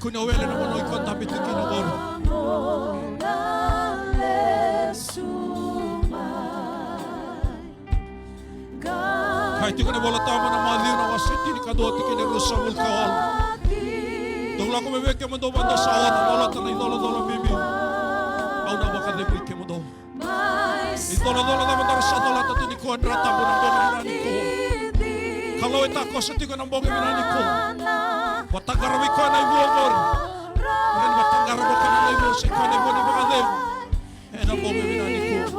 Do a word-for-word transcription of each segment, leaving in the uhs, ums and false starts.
Kua ni o wele na vanua iko dabe tiko kina qori. Kaya tiko na iVola Tabu na Maciu na wase tinikadua tikina e ruasagavulu ka walu. Dou lako mai vei kemudou mada sa ota, colata na icolacola bibi. Au na vakacegui kemudou. Icolacola cava daru sa colata tu nikua, dra tabu na bogi vinaka nikua. Kalou e takoso tiko na bogi vinaka nikua. Vakataqara vei koya na ivua qori. Ena vakataqara vei koya na ivua, se koya na ivua ni vakacegu. Ena bogi vinaka nikua.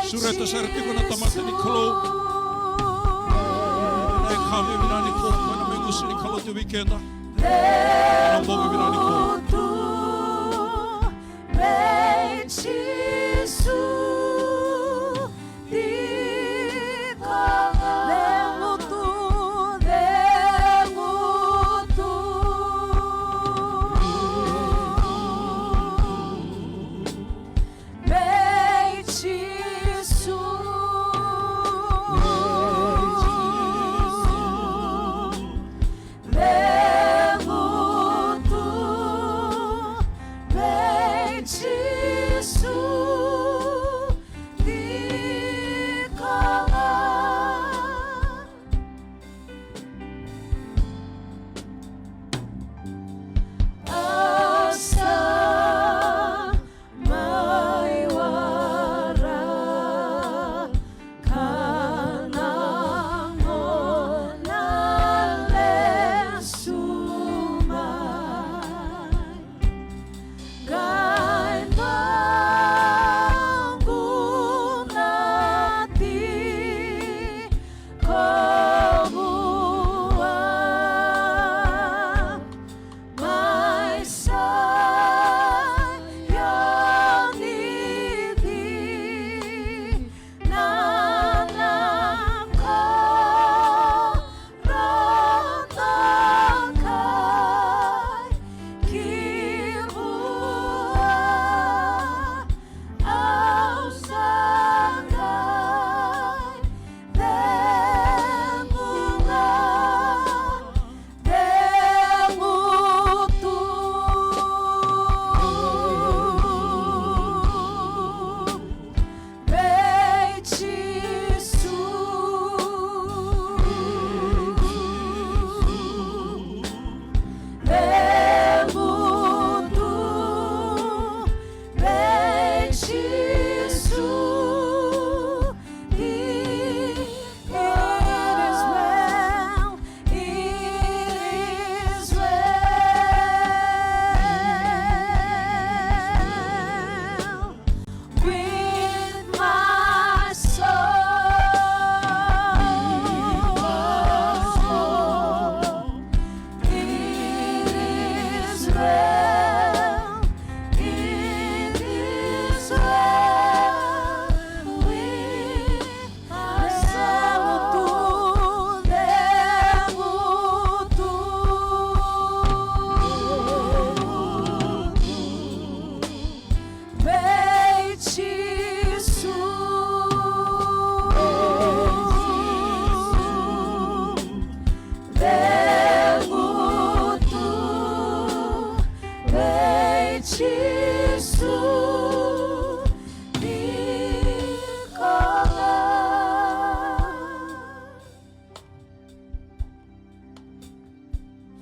Sureta sara tiko na tamata ni Kalou. Na yakavi vinaka nikua, na mai gusu ni Kalou tu vei keda. Na bogi vinaka nikua.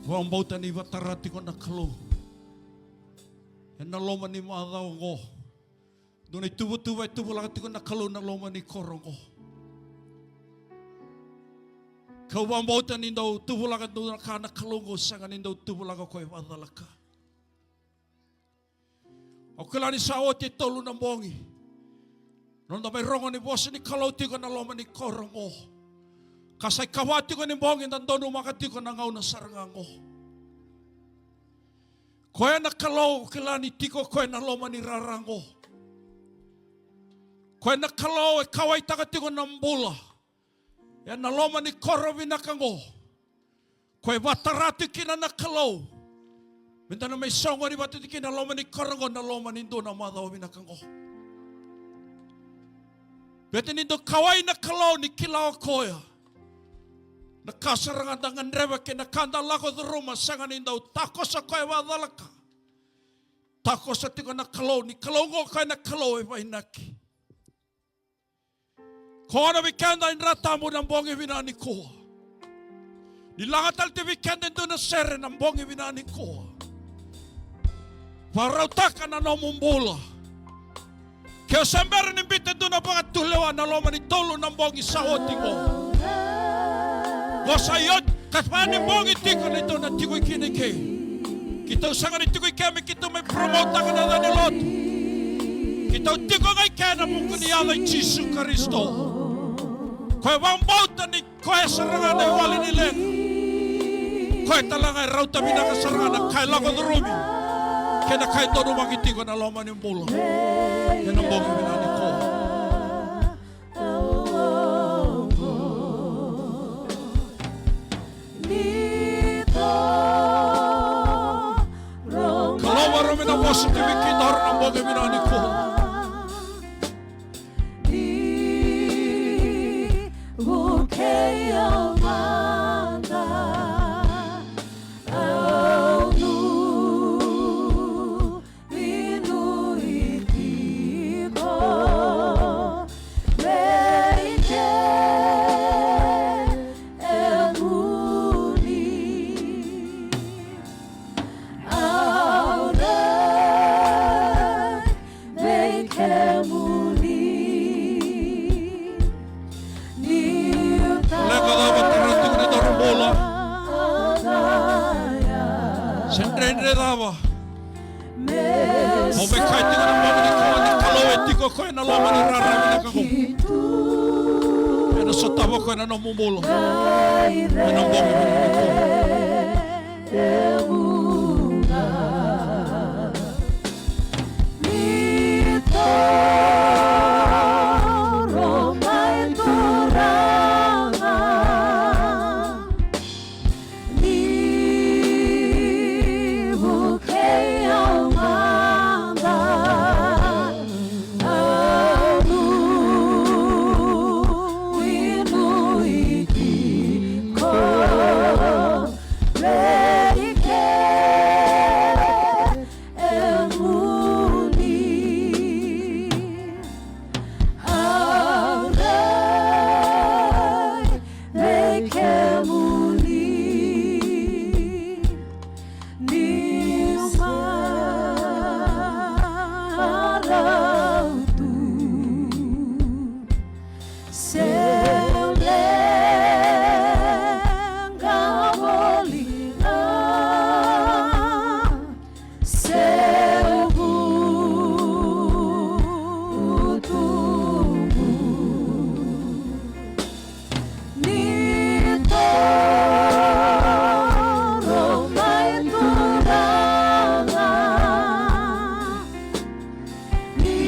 Vakabauta ni vatara tiko na Kalou ena loma ni macawa oqo. Dua na ituvatuva e tuvulaka tiko na Kalou na loma ni koro oqo. Kau vakabauta ni dau tuvulaka dua na ka na Kalou oqo, sega ni dau tuvulaka o koya e vakacalaka. Au kila ni sa oti e tolu na bogi noda mai rogo ni vosa ni Kalou tiko na loma ni koro oqo. Ka sa ikava tiko ni bogi da donumaka tiko na gauna sara ga oqo. Koya na Kalou, kila ni tiko koya na loma ni rara oqo. Koya na Kalou e kauwaitaka tiko na bula. Ena loma ni koro vinaka oqo, ko e vakatara tu kina na Kalou, me da na mai soqoni vata tu kina na loma ni koro oqo, na loma ni dua na macawa vinaka oqo. Baleta ni dau kauwai na Kalou ni kila o koya na ka sara ga da gadreva kei na ka da lako curuma, sega ni dau takoso koya vakacalaka. Takoso tiko na Kalou, ni Kalou oqo koya na Kalou e vakainaki. Ko na vei keda e dra tabu na bogi vinaka nikua. Ni laga tale tu vei keda e dua na sere na bogi vinaka nikua. Vakarautaka na nomu bula. Ke o se bera ni biuta e dua na vakatulewa na loma ni tolu na bogi sa oti oqo, ko sa oti, ka vaka ni bogi tiko na neitou na tiko kina i ke. Keitou sega ni tiko i ke me keitou mai promotetaka na yaca ni lotu. Keitou tiko ga i ke ena vuku ni yaca i Jisu Karisito. Ko e vakabauta ni koya sara ga na iwali ni leqa. Koya tale ga e rauta vinaka sara ga na ka e lako curumi kei na ka e donumaki tiko ena loma ni bula ena bogi vinaka nikua. Kalou, vakarau me na vosa tu vei kedaru na bogi vinaka nikua. Au rai vei kemuni. Leqa cava tara tiko ni nodaru bula? Se dredre cava? Au via kaya tiko na bogi nikua ni Kalou e tiko, koya ena loma ni raravi vinaka oqo. Ena sotava koya na nomu bula ena bogi vinaka nikua.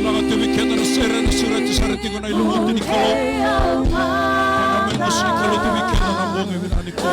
Laga tu vei keda na sere, na sureti sara tiko na ilumu ni Kalou. Ka na mai gusu ni Kalou tu vei keda na bogi vinaka nikua.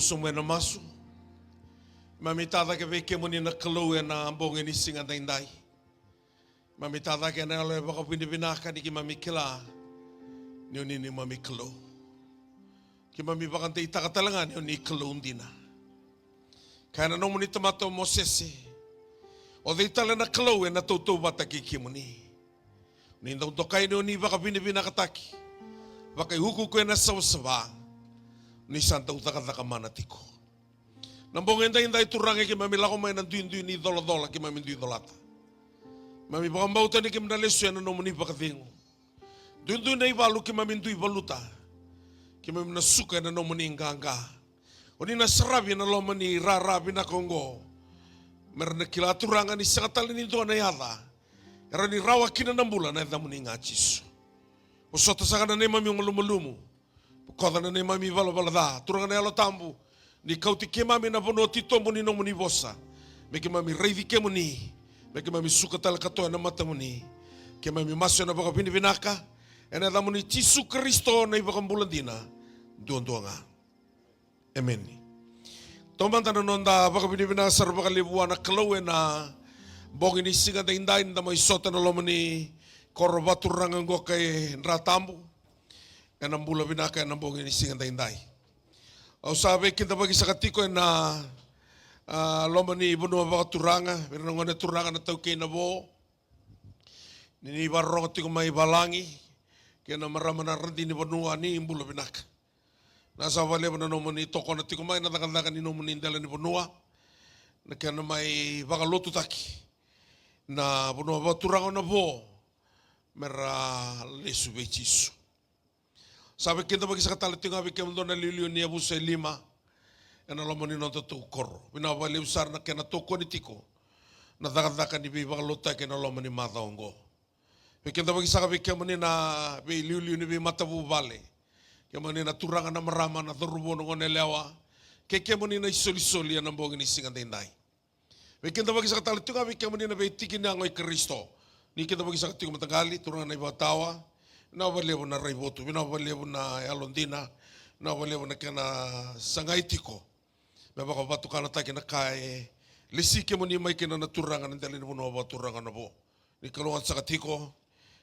Sobu ena masu. Keimami tacake vei kemuni na Kalou ena bogi ni siga daidai. Keimami tacake ena yalo e vakavinavinaka ni keimami kila ni o ni neimami Kalou. Keimami vakadeitaka tale ga ni o ni Kalou dina. Kaya na nomuni tamata o Mosese, o cei tale na Kalou ena tautauvata kei kemuni? Ni dau dokai ni o ni vakavinavinakataki, vakaiukuuku ena savasava, ni sa dau cakacaka mana tiko. Na bogi edaidai Turaga keimami lako mai na duidui ni colacola keimami dui colata. Keimami vakabauta ni keimami na lesu ena nomuni vakacegu. Duidui na ivalu keimami dui valuta. Keimami na suka ena nomuni qaqa. O ni na saravi ena loma ni rara vinaka oqo. Mera na kila Turaga ni sega tale ni dua na yaca e rawa ni rawa kina na bula na yacamuni ga Jisu. Vosota saka na neimami malumalumu. Bokoca na neimami valavala ca. Turaga na Yalo Tabu, ni kauti keimami na vanua titobu ni nomuni vosa. Me keimami raici kemuni. Me keimami suka tale katoa ena matamuni. Keimami masu ena vakavinavinaka. Ena yacamuni Jisu Karisito na iVakabula dina. Duadua ga. Emeni. Taumada na noda vakavinavinaka sara vakalevu vua na Kalou ena bogi ni siga daidai, ni da mai sota na loma ni koro vakaturaga oqo kai Dra Tabu. Ena bula vinaka ena bogi ni siga daidai. Au sa veikidavaki saka tiko ena, a, loma ni vanua vakaturaga, vei ira na gone turaga na taukei na vo. Ni ni vakarorogo tiko mai valagi, kei na marama na radini vanua, ni bula vinaka. Na sa vakalevu na nomuni tokona tiko mai na cakacaka ni nomuni dela ni vanua. Na kena mai vakalotutaki na vanua vakaturaga o Navo, mera lesu vei Jisu. Sa veikidavaki saka tale tiko ga vei kemudou na liuliu ni yavusa e lima ena loma ni nodatou koro. Vinaka vakalevu sara na kena tokoni tiko na cakacaka ni veivakalotutaki ena loma ni macawa oqo. Veikidavaki saka vei kemuni na veiliuliu ni veimatavuvale, kemuni na turaga, na marama, na cauravou, na goneyalewa, kei kemuni na isolisoli ena bogi ni siga daidai. Veikidavaki saka tale tiko ga vei kemuni na veitiki ni yago i Karisito. Ni kidavaki saka tiko mataqali, turaga na ivakatawa. Vinaka vakalevu na raivotu, vinaka vakalevu na yalodina, vinaka vakalevu na kena sagai tiko me vakavatukanataki na ka e lesi kemuni mai kina na turaga na dela ni vanua vakaturaga o Navo. Ni kalougata saka tiko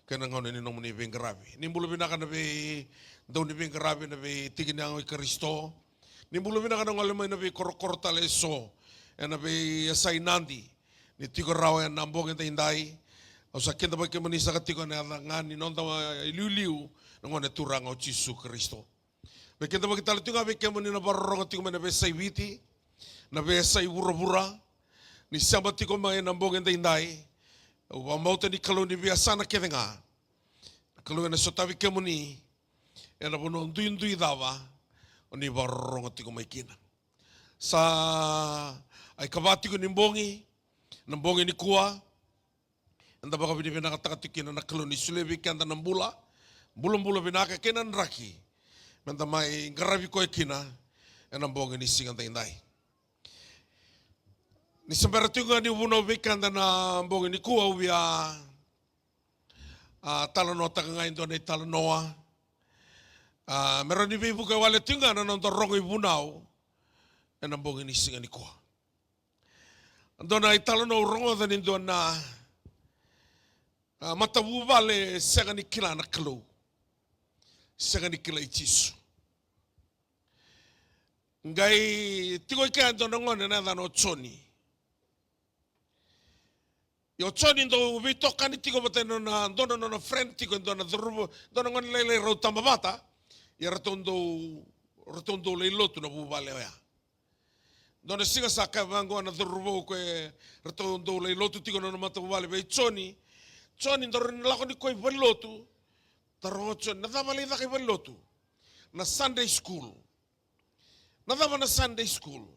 kei na gauna ni nomuni veiqaravi. Ni bula vinaka na veidauniveiqaravi, na veitiki ni yago i Karisito. Ni bula vinaka na gole mai na veikorokoro tale eso ena veiyasai Nadi. Ni tiko rawa ena bogi daidai. Au sa kidavaki kemuni saka tiko ena yaca ga ni noda iliuliu na Gone Turaga o Jisu Karisito. Veikidavaki tale tiko ga vei kemuni na vakarorogo tiko mai na veiyasai Viti, na veiyasai vuravura, ni sema tiko mai ena bogi daidai. Au vakabauta ni Kalou ni veiyasana kece ga, na Kalou ena sotavi kemuni ena vanua duidui cava o ni vakarorogo tiko mai kina. Sa ikava tiko ni bogi, na bogi nikua, eda vakavinavinakataka tiko kina na Kalou ni solia vei keda na bula, bulabula vinaka kei na draki, meda mai qaravi koya kina ena bogi ni siga daidai. Ni se bera tiko ga niu vunau vei keda na bogi nikua, au via, a, talanoataka ga e dua na italanoa, a, me rawa ni veivuke wale tiko ga na noda rogo ivunau ena bogi ni siga nikua. Dua na italanoa au rogoca ni dua na, a, matavuvale sega ni kila na Kalou, sega ni kilai Jisu. Qai tiko i kea e dua na gone na yacana o Joni. Ia o Joni dau veitokani tiko vata e nona, dua na nona friend tiko, e dua na cauravou, dua na gone lailai rau taba vata. Ia ratou dau, ratou dau lai lotu na vuvale oya. Dua na siga sa kaya vaqo na cauravou, o koya ratou dau lai lotu tiko na nona matavuvale vei Joni. Joni, daru na lako nikua i valenilotu. Taroga o Joni, na cava lai caka i valenilotu? Na Sunday school. Na cava na Sunday school?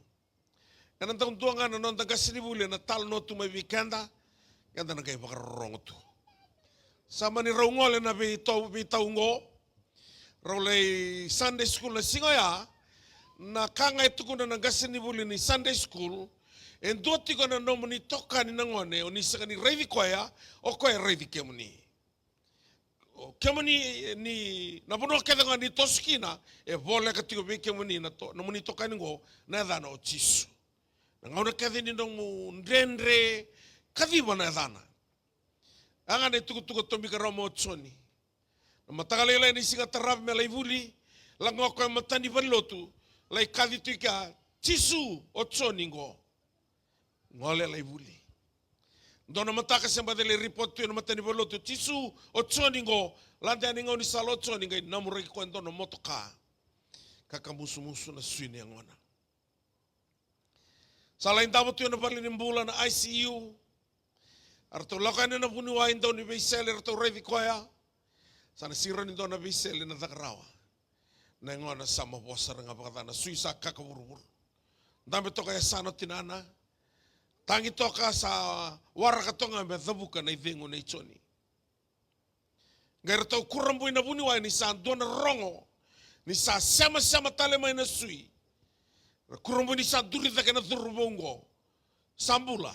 Ena dau dua ga na noda qasenivuli ena talanoa tu mai vei keda, keda na qai vakarorogo tu. Sa mani rau gole na veitau, veitau oqo. Rau lai Sunday school na siga oya. Na ka ga e tukuna na qasenivuli ni Sunday school, e dua tiko na nomuni itokani na gone o ni sega ni raici koya, o koya e raici kemuni. kemuni ni na vanua kece ga ni toso kina, e voleka tiko vei kemuni na to-, nomuni itokani oqo na yacana o Jisu. Na gauna kece ni nomu dredre, kaciva na yacana. A ga na itukutuku a tobika rawa mai o Joni. Na mataka lailai ni siga taravi me lai vuli, lako ga o koya e mata ni valenilotu, lai kaci tu i kea, Jisu, o Joni qo. Gole lai vuli. Dua na mataka se baci lai ripoti tu ena mata ni valenilotu, Jisu, o Joni qo. Lade yani gaunisala o Joni, qai namuraki koya e dua na motoka. Kakamusumusu na sui ni yagona. Sa lai davo tu ena valenibula na I C U. Eratou lako yani na vuniwai, dau ni veisele, eratou raici koya. Sa na siro ni dua na veisele na caka rawa. Na yagona sa mavoa sara ga vakaca, na sui sa kaka vuravura. Dabe toka e yasana o tinana. Tagi toka, sa waraka toka ga me cavuka na icegu nei Joni. Qai ratou kurabui na vuniwai ni sa dua na rogo, ni sa semasema tale mai na sui. Ra kurabui ni sa duri cake na cauravou oqo. Sa bula.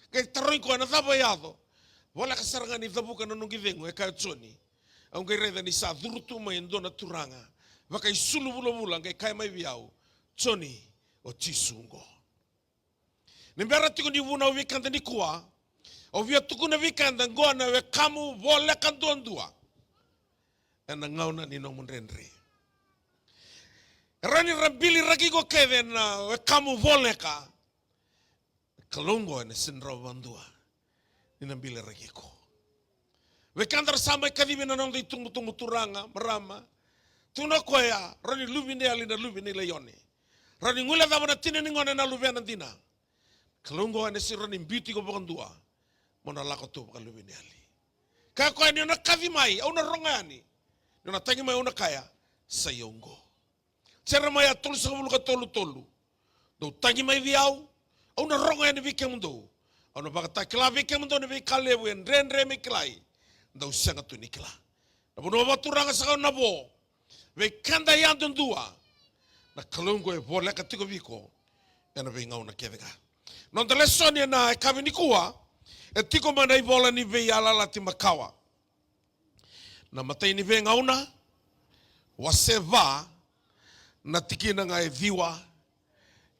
Qai tarogi koya na cava e yaco. Voleka sara ga ni cavuka na noqu icegu, e kaya o Joni. Au qai raica ni sa curu tu mai e dua na turaga vakaisulu vulavula, qai kaya mai vei au, Joni, o Jisu oqo. Ni bera tiko ni vunau vei keda nikua, au via tukuna vei keda, qo na wekamu voleka duadua ena gauna ni nomu dredre. E rawa ni ra biliraki iko kece na wekamu voleka. Kalou qo ena sega ni rawa vakadua ni na biliraki iko. Vei keda ra sa mai kacivi na noda itubutubu, turaga, marama, tukuna o koya, rawa ni luve ni yali na luve ni laione. Rawa ni guilecava na tina ni gone na luvena dina. Kalou qo ena sega ni rawa ni biuti iko vakadua mo na lako tu vakaluve ni yali. Kaya o koya, ni o na kaci mai, au na rogo yani. Ni o na tagi mai, au na kaya, sai au qo. Jeremaia tolusagavulu ka tolu, tolu. Dou tagi mai vei au, au na rogo yani vei kemudou. Au na vakatakila vei kemudou na veika levu e dredre me kilai, dou sega tu ni kila. Na vanua vakaturaga saka na vo, vei keda yadudua, na Kalou qo e voleka tiko vei iko ena veigauna kece ga. Noda lesoni ena yakavi nikua e tiko mai na ivola ni Veiyalayalati Makawa, na imatai ni Veigauna, wase va, na tikina ga e ciwa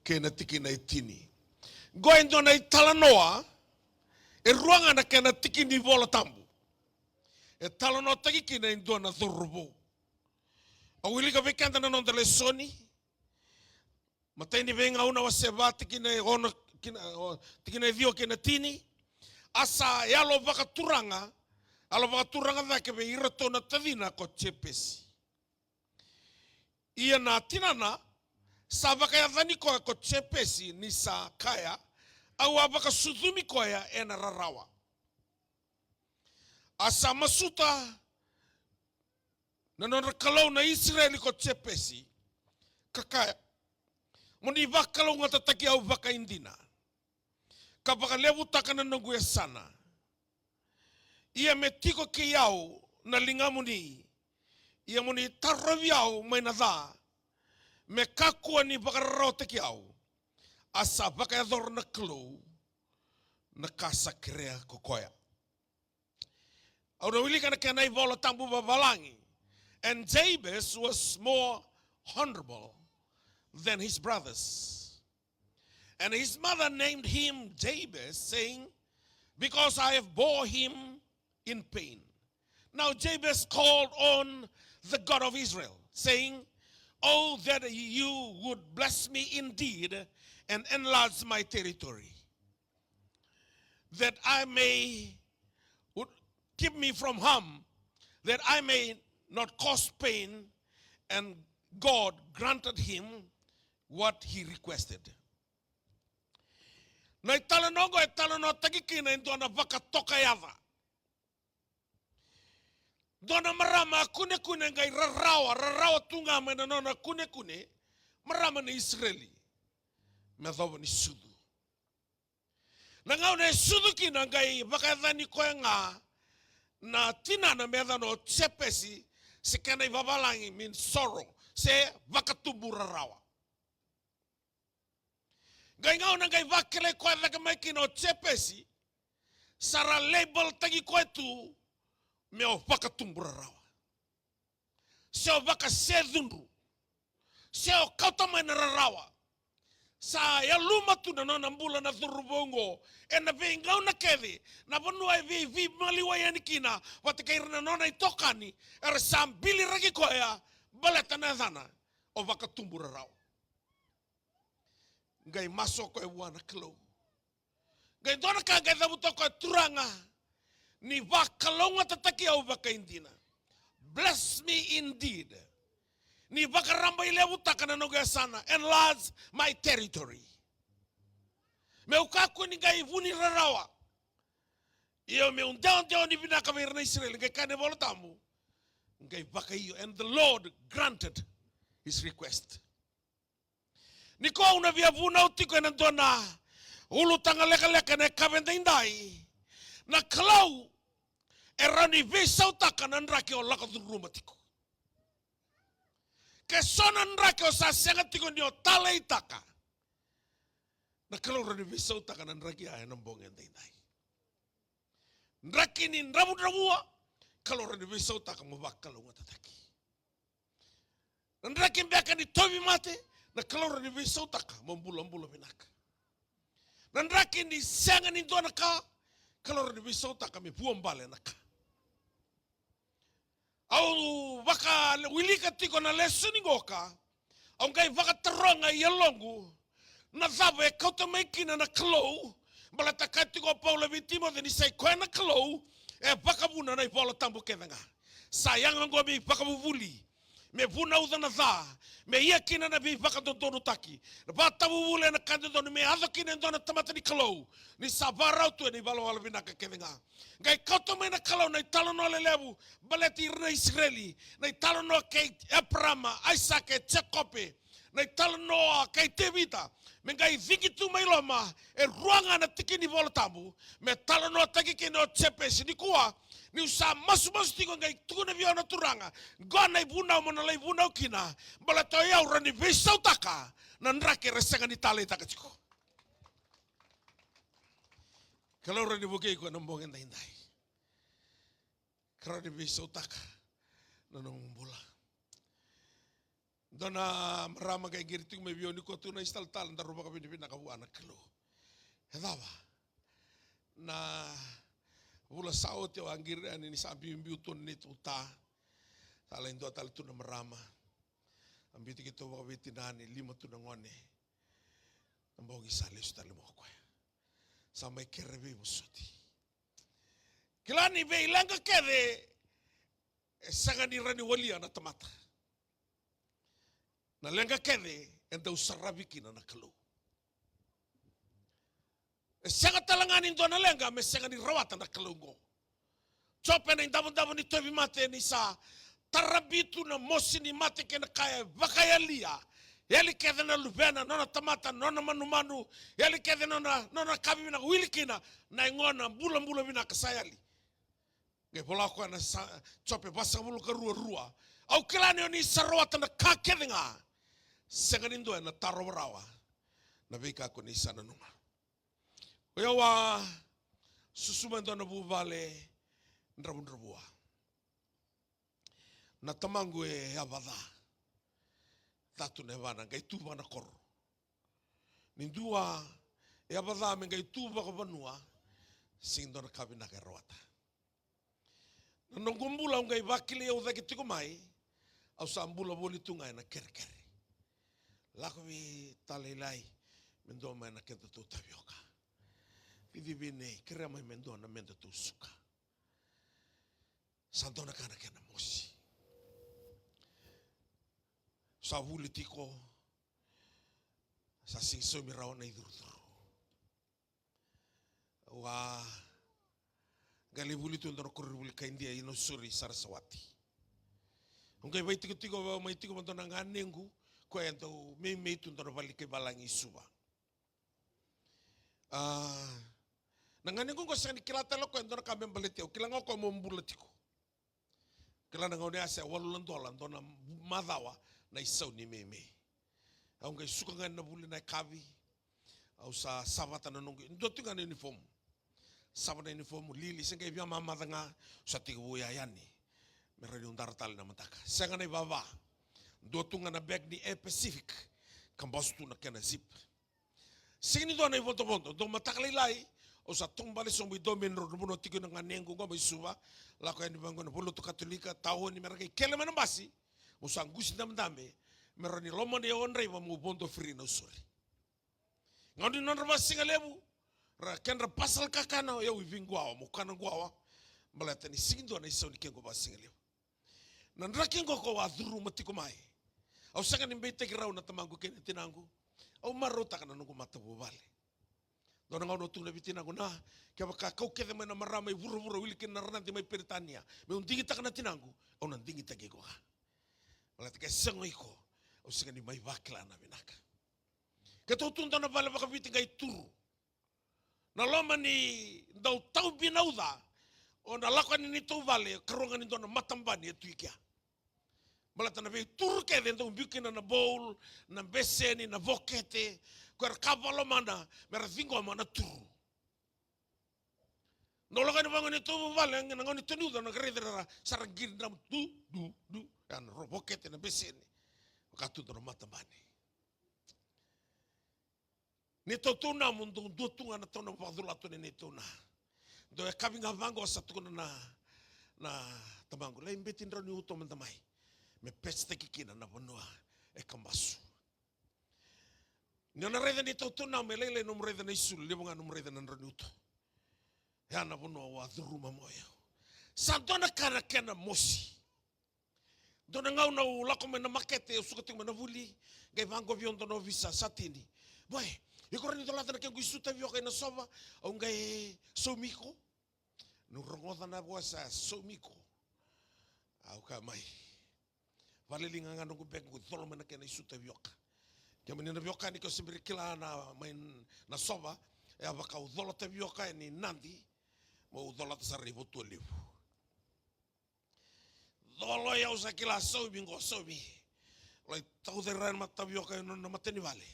kei na tikina e tini. Qo e dua na italanoa, e rua ga na kena tiki ni iVola Tabu. E talanoataki kina e dua na cauravou. Au wilika vei keda na noda lesoni. Matai ni Veigauna wase va, tikina e ono, kina, o, tikina e ciwa kei na tini. A sa yalo vakaturaga, yalo vakaturaga cake vei iratou na tacina ko Jepesi. Ia na tinana sa vakayacani koya ko Jepesi ni sa kaya, au a vakasucumi koya ena rarawa. A sa masuta na nodra Kalou na Isireli ko Jepesi, ka kaya, mo ni vakalougatataki au vakaidina, ka vakalevutaka na noqu yasana. Ia me tiko kei au na ligamuni, ia mo ni tarovi au mai na ca, me kakua ni vakararawataki au. A sa vakayacora na Kalou na ka sa kerea ko koya. Au na wilika na kena iVola Tabu vavalagi. And Jabez was more honorable than his brothers. And his mother named him Jabez, saying, because I have bore him in pain. Now Jabez called on the God of Israel, saying, oh, that you would bless me indeed and enlarge my territory, that I may, would keep me from harm, that I may not cause pain. And God granted him what he requested. Na italanoa oqo e talanoataki kina e dua na vakatokayaca. Dua na marama a kunekune qai rarawa, rarawa tu ga mai na nona kunekune, marama ni Isireli, me yacova ni sucu. Na gauna e sucu kina qai vakayacani koya ga na tinana me yacana o Jepesi, se kena ivavalagi mean sorrow, se vakatubu rarawa. Qai gauna qai vakilai koya cake mai kina o Jepesi, sa ra label-taki koya tu me o vakatubu rarawa, se o vakasecudru, se o kauta mai na rarawa. Sa yaluma tu na nona bula na cauravou oqo ena veigauna kece, na vanua e veiveimaliwai yani kina vata kei ira na nona itokani era sa biliraki koya baleta na yacana o vakatubu rarawa. Qai masu o koya vua na Kalou. Qai dua na ka qai cavuta o koya, Turaga, ni vakalougatataki au vakaidina. Bless me indeed. Ni vakarabailevutaka na noqu yasana. Enlarge my territory. Meu kakua ni qai vu ni rarawa, ia meu dewadewa ni vinaka vei ira na Isireli. Qai kaya na iVola Tabu, qai vakaio. And the Lord granted his request. Nikua au na via vunau tiko ena dua na ulutaga lekaleka ena yakavi edaidai. Na Kalou e rawa ni veisautaka na draki o lako curuma tiko. Ke so na draki o sa sega tiko ni o taleitaka, na Kalou rawa ni veisautaka na draki ya ena bogi edaidai. Draki ni dravudravua, Kalou rawa ni veisautaka mo vakalougatataki. Na draki beka ni tauvimate, na Kalou rawa ni veisautaka mo bulabula vinaka. Na draki ni sega ni dua na ka, Kalou rawa ni veisautaka me vuabale na ka. Au vakawilika tiko na lesoni qoka, au qai vakataroga i yaloqu, na cava e kauta mai kina na Kalou? Baleta kaya tiko o Paula vei Timoci ni sa i koya na Kalou e vakavuna na iVola Tabu kece ga. Sa yaga oqo me ivakavuvuli, me vunauca na ca, me ia kina na veivakadodonutaki, na vakatavuvuli ena ka dodonu, me yaco kina e dua na tamata ni Kalou ni sa vakarau tu ena ivalavala vinaka kece ga. Qai kauta mai na Kalou na italanoa lelevu baleti ira na Isireli, na italanoa kei Eparama, Aisake, Jekope, na italanoa kei Tevita, me qai cigi tu mai loma e rua ga na tiki ni Vola Tabu, me talanoataki kina o Jepesi. Nikua, niu sa masumasu tiko, qai tukuna vei au na Turaga, qo na ivunau mo na lai vunau kina, baleta o yau rawa ni veisautaka na draki era sega ni taleitaka tiko. Kalou rawa ni vukei iko ena bogi edaidai. Ka rawa ni veisautaka na nomu bula. Dua na marama qai qiri tiko mai vei au nikua, tu na istalatala, daru vakavinavinaka vua na Kalou. E cava? Na vula sa oti au a qiri yani ni sa biubiu tu na neitou ta. Sa lai dua tale tu na marama. A biuti keitou vakaveitinani, lima tu na gone. Na bogi sa lesu tale mai o koya. Sa mai kere veivosoti. Kila ni veileqa kece e sega ni rawa ni walia na tamata. Na leqa kece e dau saravi kina na Kalou. E sega tale ga ni dua na leqa me sega ni rawata na Kalou oqo. Jope na idavodavo ni tauvimate, ni sa tarabi tu na mosi ni mate kei na ka e vakayalia. Yali kece na luvena, nona tamata, nona manumanu, yali kece nona, nona ka vivinaka, wili kina na yagona bulabula vinaka sa yali. Qai vola o koya na sa, Jope vasagavulu ka rua, rua. Au kila ni o ni sa rawata na ka kece ga. Sega ni dua ena tarova rawa na veika ko ni sa nanuma. O yau a susu mai dua na vuvale dravudravua. Na tamaqu e yavaca. Ca tu na yavana, qai tu vaka na koro. Ni dua e yavaca me qai tu vakavanua, sega ni dua na ka vinaka e rawata. Na noqu bula au qai vakilai au cake tiko mai, au sa bula voli tu ga ena kerekere. Lako vei talailai, me dua mai na kedatou tavioka. Cici vei nei, kerea mai me dua na medatou suka. Sa dua na ka na kena mosi. Sa vuli tiko, sa sega ni saumi rawa na icurucuru. Au a qai lai vuli tu e dua na koronivuli kai Idia i Nausori, Saraswati. Au qai vaitikotiko, au mai tiko vua e dua na ganequ, koya e dau meimei tu e dua na vale ni kai valagi i Suva. A, na ganequ oqo sega ni kila tale o koya e dua na ka me baleti au, kila ga o koya meu bula tiko. Kila na gauna ya sa walu na dola dua na macawa na isau ni meimei. Au qai suka ga ena vuli na yakavi. Au sa savata na noqu, dua tu ga na uniform. sava na uniform, lili, se qai via mamaca ga, sa tekivu oya yani. Me rawa niu dara tale na mataka. Sega na ivava. Dua tu ga na bag ni Air Pacific. Kabasu tu na kena zip. Sega ni dua na ivodovodo, dua mataka lailai, au sa taubale sobu i Domain Road, na vanua tiko kina na ganequ qo mai Suva, lako yani vaqo na valelotu Katolika, taoni, me ra qai kele mai na basi, au sa qusi dabedabe, me rawa ni lomani au o draiva meu vodo free na Nausori. Gauna ni nodra vakasigalevu, ra kedra parcel kakana, o yau i veiquwawa, meu kana quwawa, baleta ni sega ni dua na isau ni kequ vakasigalevu. Na draki qo kau a curuma tiko mai. Au sega ni beitaki rau na tamaqu kei na tinaqu. Au marautaka na noqu matavuvale. Dua na gauna au tukuna vei tinaqu, na, kevaka kau kece mai na marama i vuravura, wili kina na Ranadi mai Peritania, meu digitaka na tinaqu, au na digitaki iko ga. Baleta ke sega o iko, au sega ni mai vakila na vinaka. Keitou tu dua na vale vakaviti qai turu. Na loma ni dau tau bina uca, o na lako yani neitou vale, karua ga ni dua na matabani e tu i kea. Baleta na veituru kece e dau biu kina na bowl, na beseni, na vokete, ko era ka vakalomana, me ra ciqoma na turu. Dau lako yani vaqo neitou vale, na gauna ni tau ni uca, na qai raica ra sa ra qiri dramu, du, du, du, ya na ro vokete, na beseni. Vaka tu dua na matabani. Neitou tauna mo dou dua tu ga na tauna vakacolatu na neitou na. Dou e kavi ga vaqo sa tukuna na, na tamaqu. Lai beti drau ni uto mada mai. Me pecetaki kina na vanua e Kabasu. Ni o na raica neitou tauna mo e lailai nomu raica na isulu, levu ga nomu raica na drau ni uto. Ya na vanua au a curuma mo yau. Sa dua na ka na kena mosi. Dua na gauna au lako mai na makete, au suka tiko mai na vuli, qai vaqo vei au dua na ovisa, sa tini. Boy, iko rawa ni colata na kequ isu tavioka i Nasova, au qai saumi iko. Niu rogoca na vosa saumi iko. Au kaya mai. Vakaliliga ga noqu beki, qu cola mai na kena isu tavioka. Kemuni na veiwekani, ke o se bera ni kila na mai Nasova, e a vaka au cola tavioka yani Nadi, meu colata sara i Votualevu. Colo, e, au sa kila, saumi qo, saumi. Lai tauca i ra na mata tavioka e nona matanivale.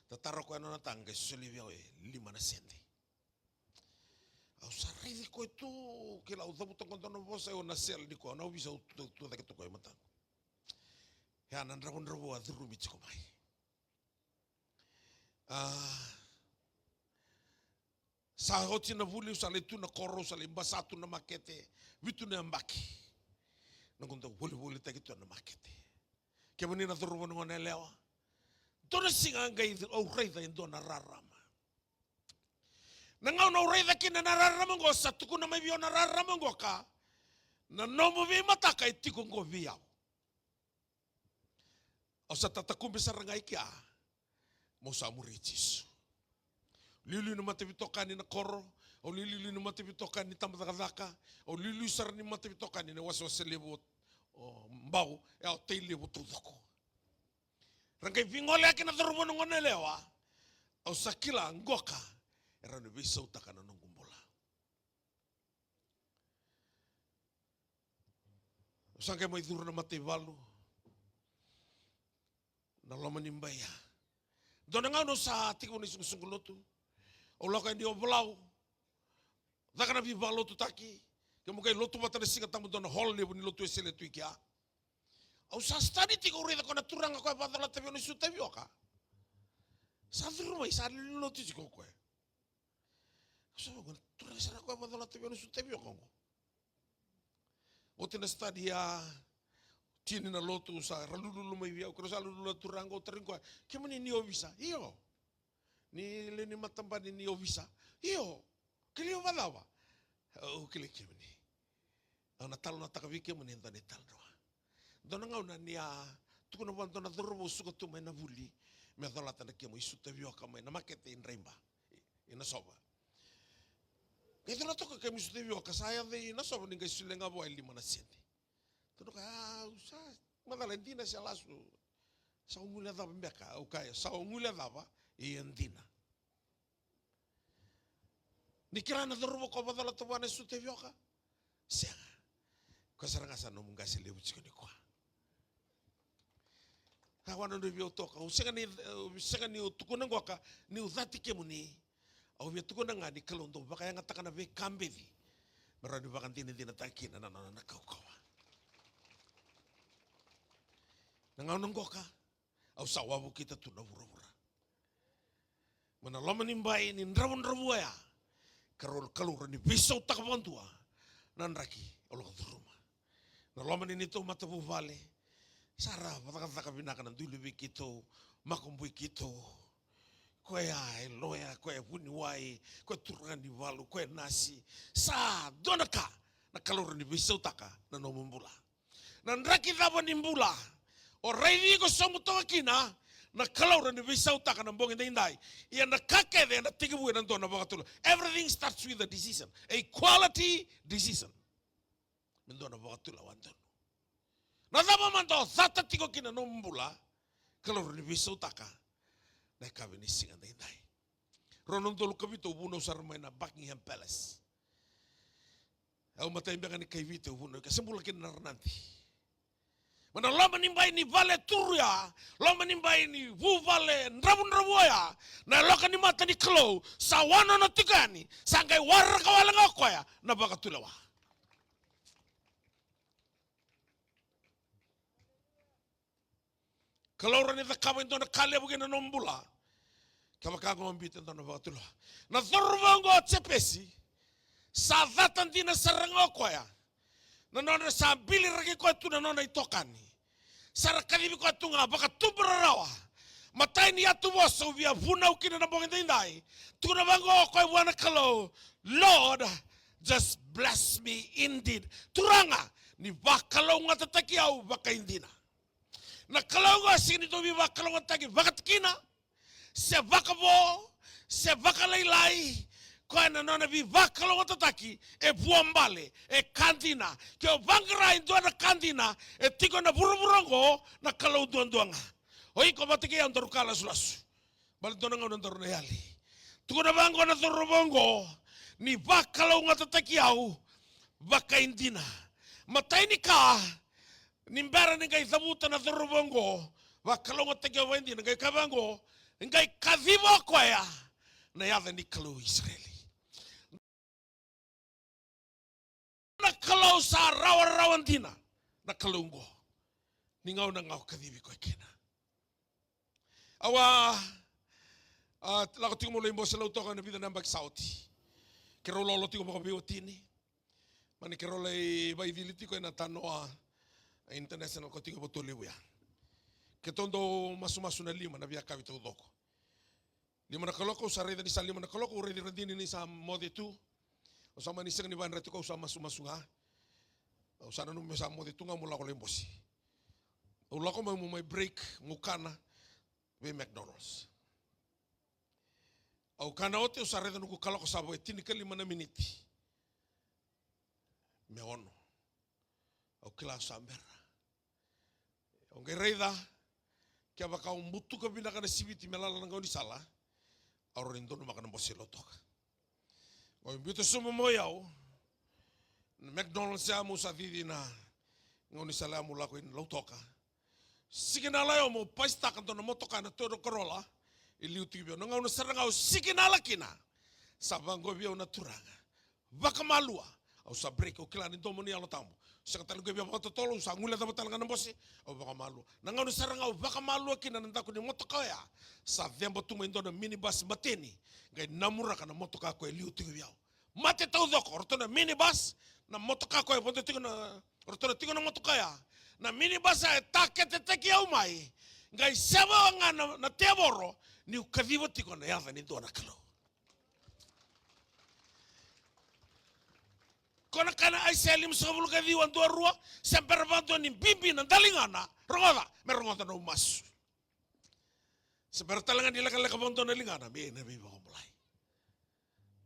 Tatara koya na nona taga, qai solia vei au e lima na sede. Au sa raici koya tu, kila au cavuta qo dua na vosa, e, au na sele ni koya, na ovisa au tu, tu cake tu koya e mataqu. Ya na dravudravua a curumi tiko mai. A, sa oti na vuli, au sa lai tu na koro, au sa lai basa tu na makete, vitu na yabaki. Noqu dau volivolitaki tu na makete. Kemuni na cauravou, na gone yalewa. Dua na siga qai au raica e dua na rarama. Na gauna au raica kina na rarama oqo, sa tukuna mai vei au na rarama oqo ka, na nomu veimataka e tiko oqo vei au. Au sa tatakube sara ga i kea, meu sa muri Jisu. Liuliu ni mataveitokani na koro, au liuliu ni mataveitokani ni tabacakacaka, au liuliu sara ni mataveitokani na wasewase levu o, o Bau, e, o Tailevu taucoko. Ra qai veigoleyaki na cauravou, na gone yalewa, au sa kila qoka e rawa ni veisautaka na noqu bula. Au sa qai mai curu na mataivalu, na loma ni bai ya. Dua na gauna au sa tekivu na isoqosoqo lotu. Au lako yani Ovalau, caka na veivakalotutaki. Kemu qai lotu vata na Siga Tabu, dua na hall levu ni lotu Wesele tu i kea. Au sa study tiko, au raica koya na turaga koya vakacolata vei au na isu tavioka. Sa curu mai, sa lili lotu tiko o koya. Au sa vaqo, na turaga sara koya vakacolata vei au na isu tavioka oqo. Oti na study ya, tini na lotu, sa ra lululu mai vei au, keirau sa lululu na turaga, au tarogi koya, kemuni ni ovisa? Io. Ni lewe ni matabani ni ovisa? Io. Kilai au vakacava? Au kilai kemuni. Au na talanoataka vei kemuni e dua na italanoa. Dua na gauna ni a tukuna vua dua na cauravou suka tu mai na vuli me colata na kemu isu tavioka mai na makete i Draiba, i, i Nasova. Qai colata o koya kemu isu tavioka, sa yaco i Nasova ni qai solia ga vua e lima na sede. Tukuna o koya, a, au sa macala, e dina se lasu? Sa o guilecava beka? Au kaya, sa o guilecava, ia e dina. Ni kila na cauravou ko vakacolata vua na isu tavioka? Sega. Koya sara ga sa nomu qase levu tiko nikua. Sa vua na nodrau via toka. Au sega ni, au sega niu tukuna qoka niu cati kemuni. Au via tukuna ga ni Kalou dau vakayagataka na veika beci me rawa ni vakadinadinataka kina na nona kaukauwa. Na gauna qoka, au sa wavokita tu na vuravura. Mai na loma ni bai ni dravudravua oya, Kalou, Kalou rawa ni veisautaka vakadua na draki au lako curuma. Na loma ni neitou matavuvale, sa ra vakacakacaka vinaka na dui luve keitou, makubui keitou. Koya e loya, koya e vuniwai, koya e turaga ni valu, koya e nasi. Sa dua na ka na Kalou rawa ni veisautaka na nomu bula. Na draki cava ni bula o raici iko sobu toka kina, na Kalou rawa ni veisautaka na bogi daidai. Ia na ka kece ena tekivu ena dua na vakatulewa. Everything starts with a decision, a quality decision. Me dua na vakatulewa donu. Na cava mada o cata tiko kina na nomu bula, Kalou rawa ni veisautaka na yakavi ni siga daidai. Rua na udolu ka vitu au vunau sara mai na Buckingham Palace. Au matai beka ni kai Viti, au vunau, ka se bula kina na Ranadi. Mai na loma ni bai ni vale turu ya, loma ni bai ni vuvale dravudravua oya, na yaloka ni mata ni Kalou sa wanona tiko yani, sa qai waraka wale ga o koya na vakatulewa. Kalou rawa ni cakava e dua na ka levu kina na nomu bula. Kevaka ga o biuta e dua na vakatulewa. Na cauravou oqo o Jepesi, sa cata dina sara ga o koya. Na nona sa biliraki koya tu na nona itokani. Sa ra kacivi koya tu ga vakatubu rarawa. Matai ni yatu vosa au via vunau kina na bogi daidai. Tukuna vaqo o koya vua na Kalou, Lord, just bless me indeed. Turaga, ni vakalougatataki au vakaidina. Na Kalou oqo sega ni dau veivakalougatataki vakatikina, se vakavo, se vakalailai. Koya na nona veivakalougatataki e vuabale, e ka dina. Ke o vaqara e dua na ka dina e tiko ena vuravura oqo, na Kalou duadua ga. O iko vata kei au daru ka lasulasu. Baleta dua na gauna daru na yali. Tukuna vaqo na cauravou oqo, ni vakalougatataki au vakaidina. Matai ni ka, ni bera ni qai cavuta na cauravou oqo, vakalougatataki au vakaidina, qai kaya vaqo, qai kaciva o koya na yaca ni Kalou i Isireli. Na Kalou sa rawarawa dina, na Kalou oqo. Ni gauna ga o kacivi koya kina. Au a, a, lako tiko meu lai bose Lautoka ena vica na yabaki sa oti. Keirau lolo tiko vakaveiwatini. Mani keirau lai vaicili tiko ena Tanoa International ko tiko e Votualevu ya. Keitou dau masumasu na lima na veiyakavi taucoko. Lima na kaloko, au sa raica ni sa lima na kaloko, au raici Radini ni sa moce tu. Au sa mani sega ni vakayadrati koya, au sa masumasu ga. Au sa nanuma meu sa moce tu ga meu lako lai bose. Au lako mai meu mai break, meu kana vei McDonald's. Au kana oti, au sa raica noqu kaloko sa vo e tinikalima na miniti me ono. Au kila au sa bera. Au qai raica, kevaka au butuka vinaka na siviti me lala na gaunisala, au rawa ni donumaka na bose Lautoka. Au biuta sobu mai o yau na McDonald's ya, meu sa cici na gaunisala ya meu lako i Lautoka. Sikinala o yau meu pasitaka dua na motoka na Toyota Corolla e liu tiko vei au. Na gauna sara ga au sikinala kina, sa vaqo vei au na Turaga. Vakamalua. Au sa break, au kila ni domo ni Yalo Tabu. Sega tale ga via vakatotolo, au sa guilecava tale ga na bose, au vakamalua. Na gauna sara ga au vakamalua kina na daku ni motoka oya, sa ceba tu mai dua na minibus mateni, qai namuraka na motoka koya e liu tiko vei au. Mate taucoko, o ratou na minibus, na motoka koya e vodo tiko na, o ratou na tiko na motoka oya. Na minibus ya e taketetaki au mai, qai seva ga na, na tevoro, niu kaciva tiko na yaca ni dua na Kalou. Ko na kaya na Aisea limasagavulu ka ciwa, dua rua, se bera vakadua ni bibi na daligana, rogoca, me rogoca nomu masu. Se bera tale ga ni lekaleka vakadua na ligana, me ia na veivakabulai.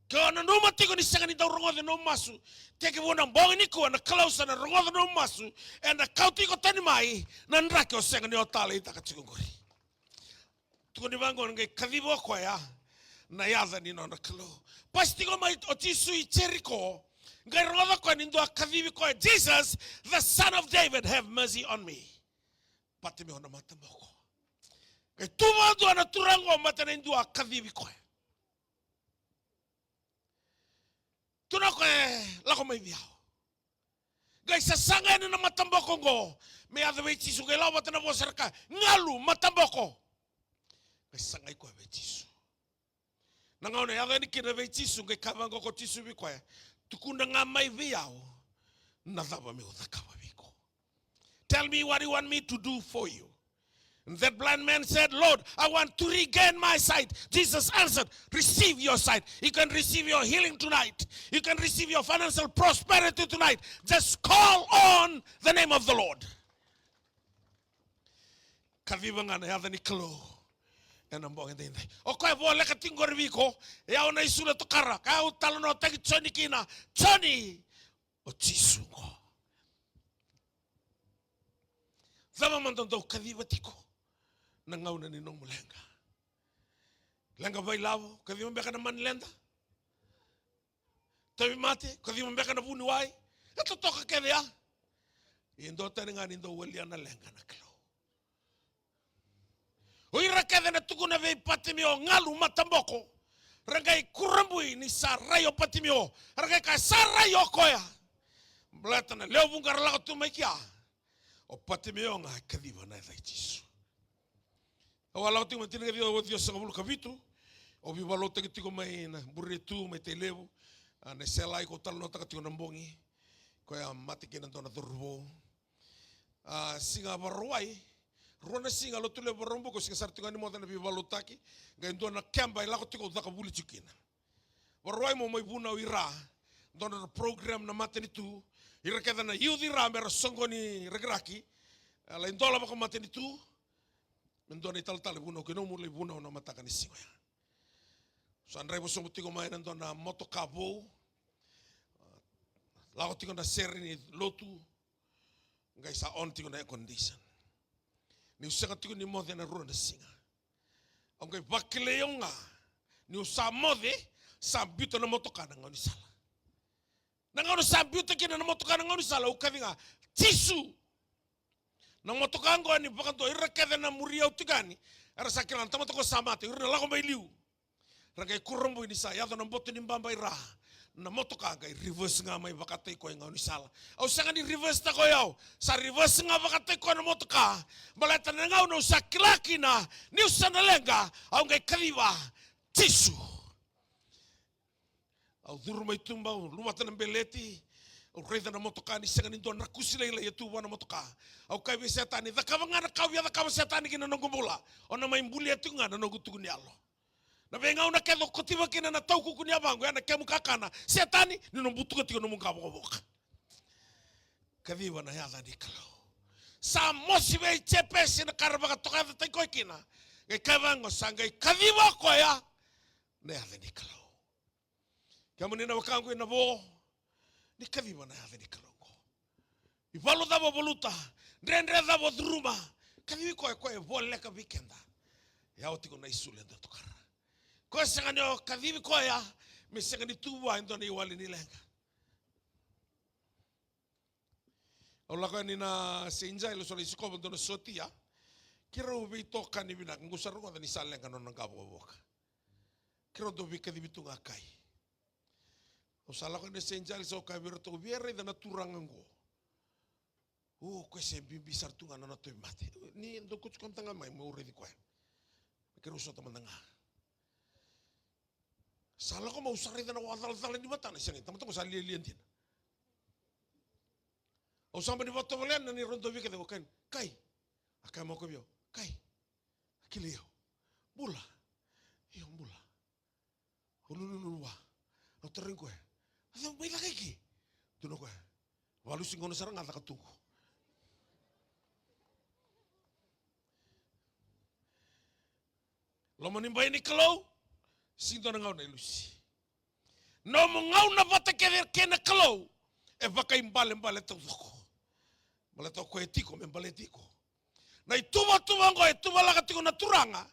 Ke o nanuma tiko ni sega ni dau rogoca nomu masu, tekivu na bogi nikua na Kalou sa na rogoca nomu masu, ena kauti iko tani mai na draki o sega ni o taleitaka tiko qori. Tukuni vaqo, qai kaciva o koya na yaca ni nona Kalou. Pasi tiko mai o Jisu i Jeriko, qai rogoca o koya ni dua kacivi koya, "Jesus, the Son of David, have mercy on me." Pati me ona mataboko. Qai tu vakadua na turaga oqo, mata na dua kacivi koya. Tukuna o koya, lako mai vei au. Qai sasaga yani na mataboko oqo me yaco vei Jisu, qai lako vata na vosa era kaya, galu, mataboko. Qai sagai koya vei Jisu. Na gauna e yaco yani kina vei Jisu, qai kaya vaqo ko Jisu vei koya, tukuna ga mai vei au na cava meu cakava vei iko. Tell me what you want me to do for you. And that blind man said, Lord, I want to regain my sight. Jesus answered, receive your sight. You can receive your healing tonight. You can receive your financial prosperity tonight. Just call on the name of the Lord. Kaciva ga na yaca ni Kalou ena bogi daidai. O koya voleka tiko qori vei iko, e au na isulu e tokara, ka au talanoataki Joni kina. Joni, o Jisu qo. Cava mada dau kaciva tiko na gauna ni nomu leqa? Leqa vailavo, kaciva beka na manileda? Tauvimate, kaciva beka na vuniwai? E totoka kece ya. E dua tani ga ni dau walia na leqa na Kalou. O ira kece na tukuna vei Patimio, galu, mataboko, ra qai kurabui ni sa rai o Patimio. Ra qai kaya, sa rai o koya. Baleta na lewe vuqa ra lako tu mai kea, o Patimio ga e kaciva na yaca i Jisu. Au a lako tiko mai tinikaciwa ciwasagavulu ka vitu. Au veivakalotutaki tiko mai na Buretu, mai Tailevu. A, na Iselai ko talanoataka tiko na bogi. Koya a mate kina dua na cauravou. A, siga Vakarauwai, rua na siga Lotulevu Vakaraubuka, au sega sara tiko ga ni moce na veivakalotutaki. Qai dua na keba e lako tiko, au caka vuli tiko kina. Vakarauwai mo mai vunau i ra, dua na program na matanitu, ira kece na youth i ra mera soqoni rakiraki, e lai dola vakamatanitu, me dua na italatala e vunau kei nomu, lai vunau na mataka ni siga oya. Sa draiva sobu tiko mai na dua na motoka vou, lako tiko na sere ni lotu, qai sa on tiko na air condition. Niu sega tiko ni moce na rua na siga, au qai vakilai au ga niu sa moce, sa biuta na motoka na gaunisala. Na gauna sa biuta kina na motoka na gaunisala, au kaci ga, Jisu. Na motoka oqo ni vakadua, ira kece na muri au tiko yani era sa kila na tamata ko sa mate, ira na lako mai liu. Ra qai kurabui ni sa yaco na boto ni baba i ra. Na motoka qai reverse ga mai vakataki koya e gaunisala. Au sega ni reverse taka o yau, sa reverse ga vakataki koya na motoka. Baleta na gauna au sa kila kina niu sa na leqa, au qai kaciva Jisu. Au curu mai tuba, au luvata na beleti. Au raica na motoka ni sega ni dua na kusi lailai e tu vua na motoka. Au kaya vei Setani, cakava ga na ka au via cakava, Setani, ki na noqu bula. O na mai bulia tiko ga na noqu tuku ni yalo. Na veigauna kece o kotiva kina na taukuku ni yavaqu, ya na kemu kakana, Setani, ni na butuka tiko nomu qavokavoka. Kaciva na yaca ni Kalou. Sa mosi vei Jepesi na ka ra vakatokayacataki koya kina. Qai kaya vaqo, sa qai kaciva o koya na yaca ni Kalou. Kemuni na wekaqu ena vo, ni kaciva na yaca ni Kalou oqo. Ivalu cava o valuta, dredre cava o curuma, kacivi koya, koya e voleka vei keda. E yawa tiko na isulu eda tokara. Koya sega ni o kacivi koya me sega ni tu vua e dua na iwali ni leqa. Au lako yani na Saint Giles, au sa lai sikova dua na sotia. Keirau veitokani vinaka, qo sa rogoca ni sa leqa na nona qavokavoka. Keirau dau veikacivi tu ga kai. Au sa lako yani na Saint Giles, au kaya vei iratou, via raica na turaga qo. O, koya se bibi sara tu ga na nona tauvimate. Ni dou kauti koya mada ga mai meu raici koya. Keirau sota mada ga. Sa lako mai, au sa raica na vakacalacala ni matana, sega, tamata qo sa lialia dina. Au sa mani vakatovolea na neirau dau veikacivi, au kaya, kai. A kaya mai o koya vei au, kai. A kilai au. Bula. Io, bula. Au lululu vua. Au tarogi koya, a cava mai caka i ke? Tukuna o koya, valusi gauna sara ga caka tuqu. Loma ni bai ni Kalou, sega ni dua na gauna e lusi. Nomu gauna vata kece kei na Kalou e vakaibalebale taucoko. Baleta o koya e tiko me baleti iko. Na ituvatuva oqo e tuvalaka tiko na Turaga,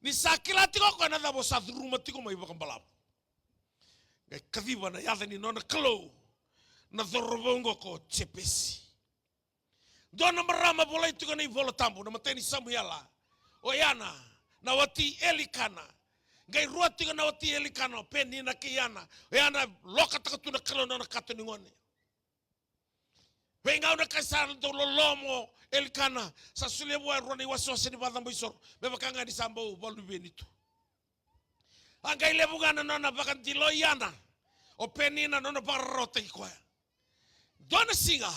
ni sa kila tiko o koya na cava o sa curuma tiko mai vakabalavu. Qai kaciva na yaca ni nona Kalou na cauravou oqo ko Jepesi. Dua na marama volai tiko na iVola Tabu, na imatai ni Samuela, o Ana, na wati i Elikana. Qai rua tiko na wati Elikana, o Penina kei Ana. O Ana lokataka tu na Kalou na nona kato ni gone. Veigauna ka sa dau lolomo Elikana, sa solia vua e rua na iwasewase ni vakacabo isoro, me vaka ga ni sa bau vakaluveni tu. A qai levu ga na nona vakadiloi Ana, o Penina na nona vakararawataki koya. Dua na siga,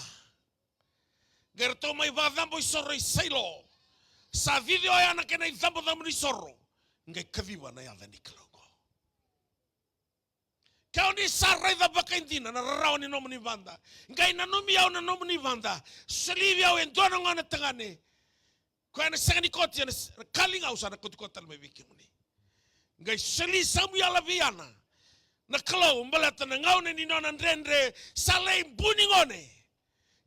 qai ratou mai vakacabo isoro i Sailo. Sa cici o Ana kei na icabocabo ni soro, qai kaciva na yaca ni Kalou oqo. Ke o ni sa raica vakaidina na rarawa ni nomuni vada, qai nanumi au na nomuni vada, soli vei au e dua na gone tagane, koya na sega ni koti ena s-, na kaligau sa na kotikoti tale mai vei kemuni. Qai soli Samuela vei Ana na Kalou, baleta na gauna ni nona dredre, sa lai bu ni gone.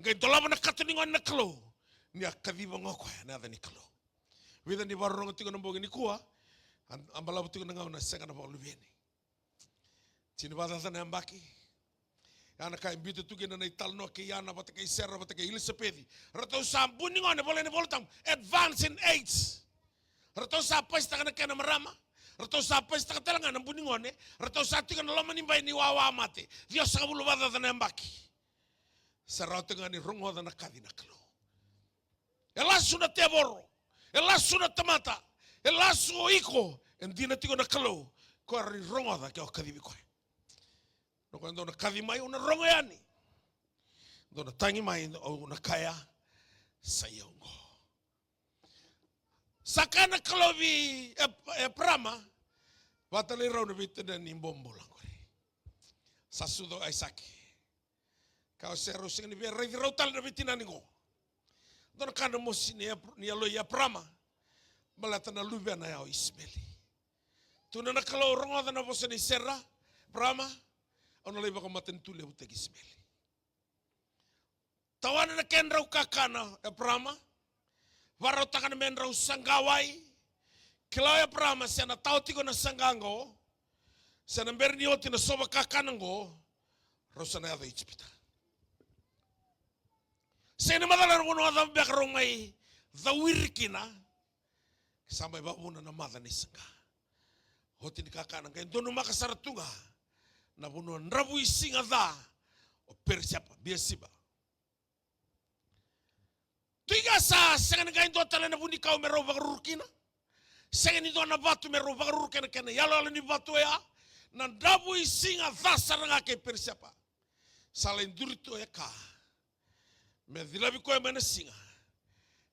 Qai dolava na kato ni gone na Kalou, ni a kaciva ga o koya na yaca ni Kalou. Vica ni vakarorogo tiko na bogi nikua, a, a balavu tiko na gauna sega na vakaluveni. Tini vakacaca na yabaki. Ya na ka e biuta tu kina na italanoa kei Ana vata kei Sera vata kei Ilisapeci. Ratou sa bu ni gone, volai na iVolatabu, advance in age. Ratou sa pasitaka na kena marama. Ratou sa pasitaka tale ga na bu ni gone. Ratou sa tiko na loma ni bai ni wawa mate. Ciwasagavulu vakacaca na yabaki. Sa rawa tiko ga ni rogoca na kaci na Kalou. E lasu na tevoro, e lasu na tamata, e lasu o iko, e dina tiko na Kalou, ko rawa ni rogoca ke o kacivi koya. Na koya dou na kaci mai, au na rogo yani. Dou na tagi mai, au na kaya, sa i au oqo. Sa kaya na Kalou vei Ep-, Eparama, vakatalai rau na veitinani bobula qori. Sa sucu o Aisake. Ka o Sera, au sega ni via raici rau tale na veitinani qo. Dua na ka na mosi ni Ep-, ni yaloi Eparama. Baleta na luvena ya o Isimeli. Tukuna na Kalou, rogoca na vosa nei Sera, Eparama, au na lai vakamatanitu levutaki Isimeli. Tawana na kedrau kakana, Eparama. Vakarautaka na medrau saqa wai. Kila o Eparama se na tawa tiko na saqa qo, se na bera ni oti na sova kakana qo, rau sa na yaco i Ijipita. Sega ni macala na vanua cava beka rau mai cawiri kina. Sa mai vakavuna na maca ni saqa. Oti ni kakana qai donumaka sara tu ga na vanua dravuisiga ca o Perisiapa, Biasiba. Tu i ga sa sega ni qai dua tale na vunikau me rau vakaruru kina. Sega ni dua na vatu me rau vakaruru kina, kena iyaloyalo ni vatu oya. Na dravuisiga ca sara ga kei Perisiapa. Sa lai duri tu e ka me cilavi koya mai na siga.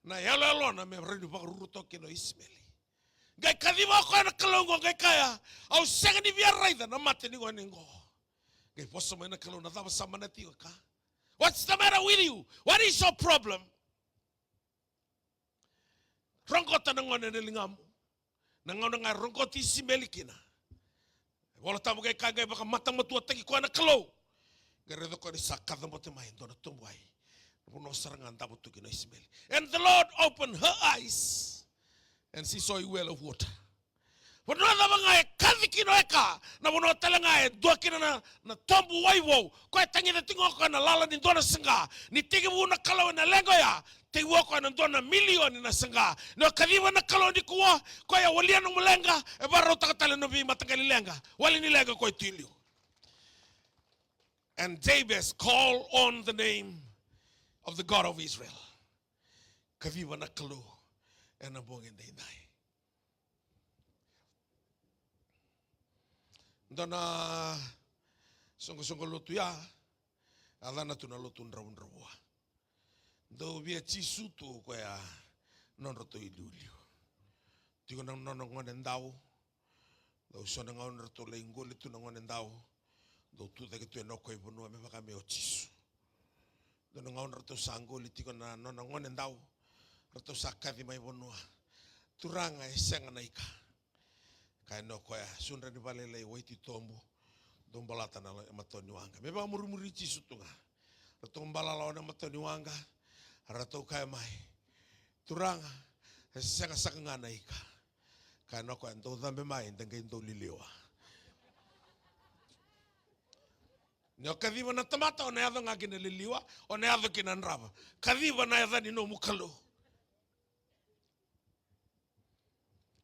Na iyaloyalona me rawa ni vakaruru toka kina o Isimeli. Qai kaciva o koya na Kalou oqo, qai kaya, au sega ni via raica na mate ni gone oqo. Qai vosa mai na Kalou, na cava sa manati iko e ka? What's the matter with you? What is your problem? Roqota na gone ena ligamu. Na gauna ga e roqoti Isimeli kina, e Vola Tabu qai kaya, qai vakamatamatuataki koya na Kalou. Qai raica koya ni sa kacabote mai e dua na tobu wai. Na vanua sara ga davo tu kina o Isimeli. And the Lord opened her eyes, and she saw a well of water. Vanua cava ga e kaci kina o Eka, na vanua tale ga e dua kina na, na tobu wai vou. Koya e tagica tiko ga o koya na lala ni dua na saqa. Ni tekivu na Kalou ena leqa oya, tekivu o koya na dua na milioni na saqa. Ni o kaciva na Kalou nikua, koya e walia nomu leqa, e vakarautaka tale na veimataqali leqa. Wali ni leqa koya tu i liu. And Jabez called on the name of the God of Israel. Kaciva na Kalou ena bogi edaidai. Dua na soqosoqo lotu ya, a yacana tu na lotu dravudravua. Dau via Jisu tu o koya nodratou iliuliu. Tiko na nona gone dau. Dau so na gauna ratou lai qoli tu na gone dau. Dau tu cake tu ena o koya i vanua me vaka me o Jisu. Dua na gauna ratou sa qoli tiko na nona gone dau, ratou sa kaci mai vanua. Turaga, e sega na ika. Kaya na o koya, sudra ni valelai, waititobu, dou balata na matau ni waqa. Me vakamurimuri Jisu tu ga. Ratou balala na matau ni waqa. Ratou kaya mai, Turaga, e sega saka ga na ika. Kaya na o koya, dou cabe mai, da qai dou liliwa. Ni o kaciva na tamata, o na yaco ga ki na liliwa, o na yaco ki na drava. Kaciva na yaca ni nomu Kalou.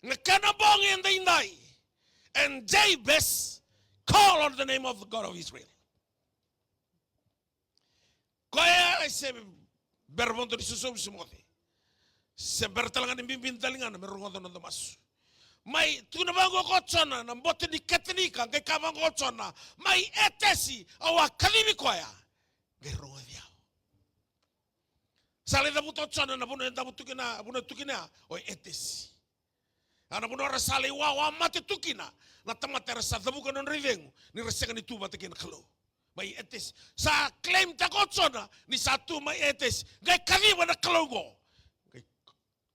Na kena bogi edaidai, And Jabez called on the name of the God of Israel. Koya e se bera vodo ni sosovu se moce. Se bera tale ga ni bibi ni daligana me rogoca na noda masu. Mai tukuna vaqo ko Jona na bote ni kete ni ika, qai kaya vaqo ko Jona, mai etesi, au a kacivi koya, qai rogoci au. Sa lai cavuta o Jona na vanua e davo tu kina, vanua tu kina, o etesi. A na vanua ra sa lai wawa mate tu kina na tamata era sa cavuka na nodra icegu ni ra sega ni tu vata kei na Kalou. Mai etesi. Sa claim taka o Jona ni sa tu mai etesi. Qai kaciva na Kalou qo. Qai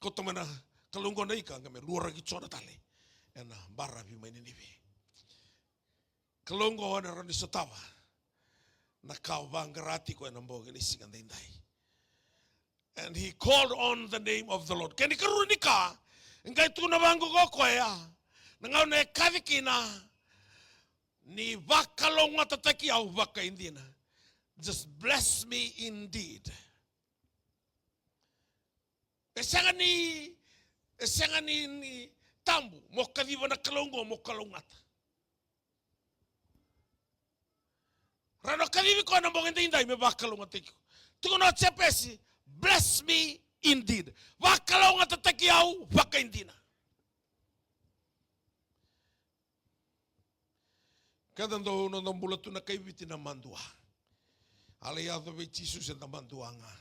kauta mai na Kalou qo na ika, qai me luaraki Jona tale ena baravi mai Ninive. Kalou qo ena rawa ni sotava na ka o vaqara tiko ena bogi ni siga daidai. And he called on the name of the Lord. Kena ikarua ni ka, qai tukuna vaqo ko koya, na gauna e kaci kina, ni vakalougatataki au vakaidina. Just bless me indeed. E sega ni, e sega ni, ni tabu mo kaciva na Kalou qo mo kalougata. Ra na kacivi koya na bogi daidai me vakalougatataki iko. Tukuna o Jepesi, bless me indeed. Vakalougatataki au vakaidina. Keda dau noda bula tu na kai Viti na madua. A lai yaco vei Jisu se da madua ga.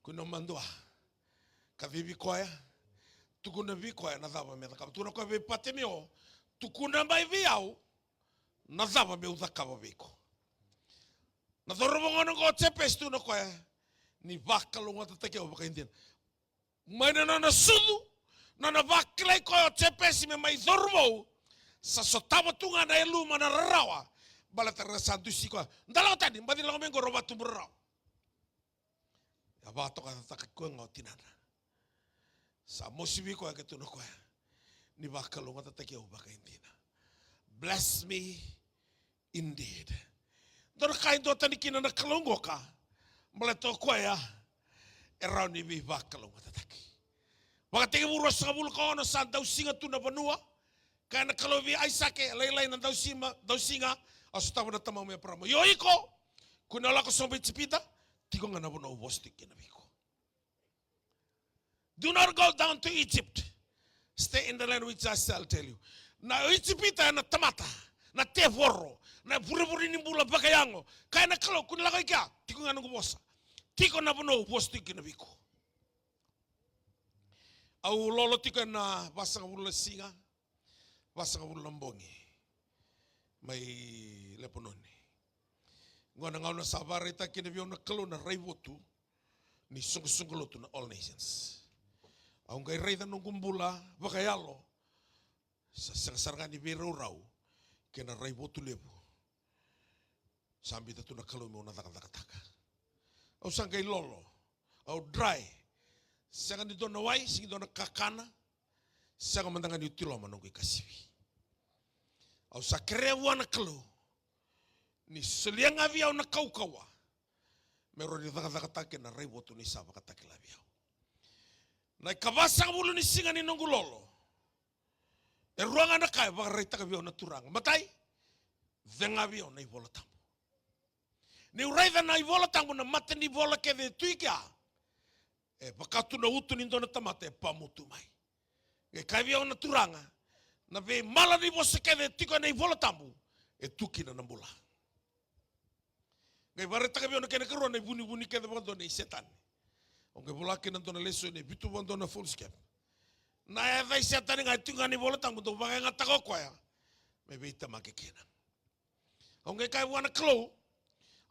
Kua ni madua. Kacivi koya. Tukuna vei koya na cava me cakava. Tukuna koya vei Patimeo. Tukuna mai vei au na cava meu cakava vei iko. Na cauravou gona qo o Jepesi, tukuna koya, ni vakalougatataki au vakaidina. Mai na nona sucu, nona vakilai koya o Jepesi me mai cauravou, sa sotava tu ga na yaluma na rarawa, baleta ra sa dusi koya. Da lako tani, baci lako mai qo, rau vatubu rarawa. A vakatokayacataka koya ga o tinana. Sa mosi vei koya ka tukuna koya, ni vakalougatataki au vakaidina. Bless me indeed. Dua na ka e duatani kina na Kalou qoka, baleta o koya e rawa ni veivakalougatataki. Vakatekivu ruasagavulu ka ono, sa dausiga tu na vanua. Kaya na Kalou vei Aisake, lailai na dausima, dausiga, au sotava na tamamu Eparama. Io iko, kua ni lako sobu i Ijipita, tiko ga na vanua au vosa tiko kina vei iko. Do not go down to Egypt. Stay in the land which I shall tell you. Na Ijipita na tamata, na tevoro, na vurevure ni bula vakayago. Kaya na Kalou, kua ni lako i kea, tiko ga na noqu vosa. Tiko na vanua au vosa tiko kina vei iko. Au lolo tiko ena vasagavulu na siga, vasagavulu na bogi mai Lepanoni. Qo na gauna sa vakaraitaka kina vei au na Kalou na raivotu ni soqosoqo lotu na All Nations. Au qai raica noqu bula vakayalo sa sega sara ga ni veiraurau kei na raivotu levu sa biuta tu na Kalou meu na cakacakataka. Au sa qai lolo, au dry. Sega ni dua na wai, sega ni dua na kakana. Sega mada ga niu tiloma noqu ikasivi. Au sa kerea vua na Kalou ni solia ga vei au na kaukauwa me rawa ni cakacakataka kei na raivotu ni sa vakatakila vei au. Na ikavasagavulu ni siga ni noqu lolo, e rua ga na ka e vakaraitaka vei au na Turaga. Matai, cega vei au na iVola Tabu. Niu raica na iVola Tabu, na mata ni vola kece e tu i kea, e vaka tu na uto ni dua na tamata e pamu tu mai. Qai kaya vei au na Turaga, na veimala ni vosa kece e tiko ena iVola Tabu, e tu kina na bula. Qai vakaraitaka vei au na kena ikarua na ivunivuni kece vakadua nei Setani. Au qai vola kina na dua na lesoni e vitu vakadua na Foolscap. Na yaca i Setani ga e tiko ga ena iVola Tabu, dau vakayagataka o koya me veitemaki kina. Au qai kaya vua na Kalou,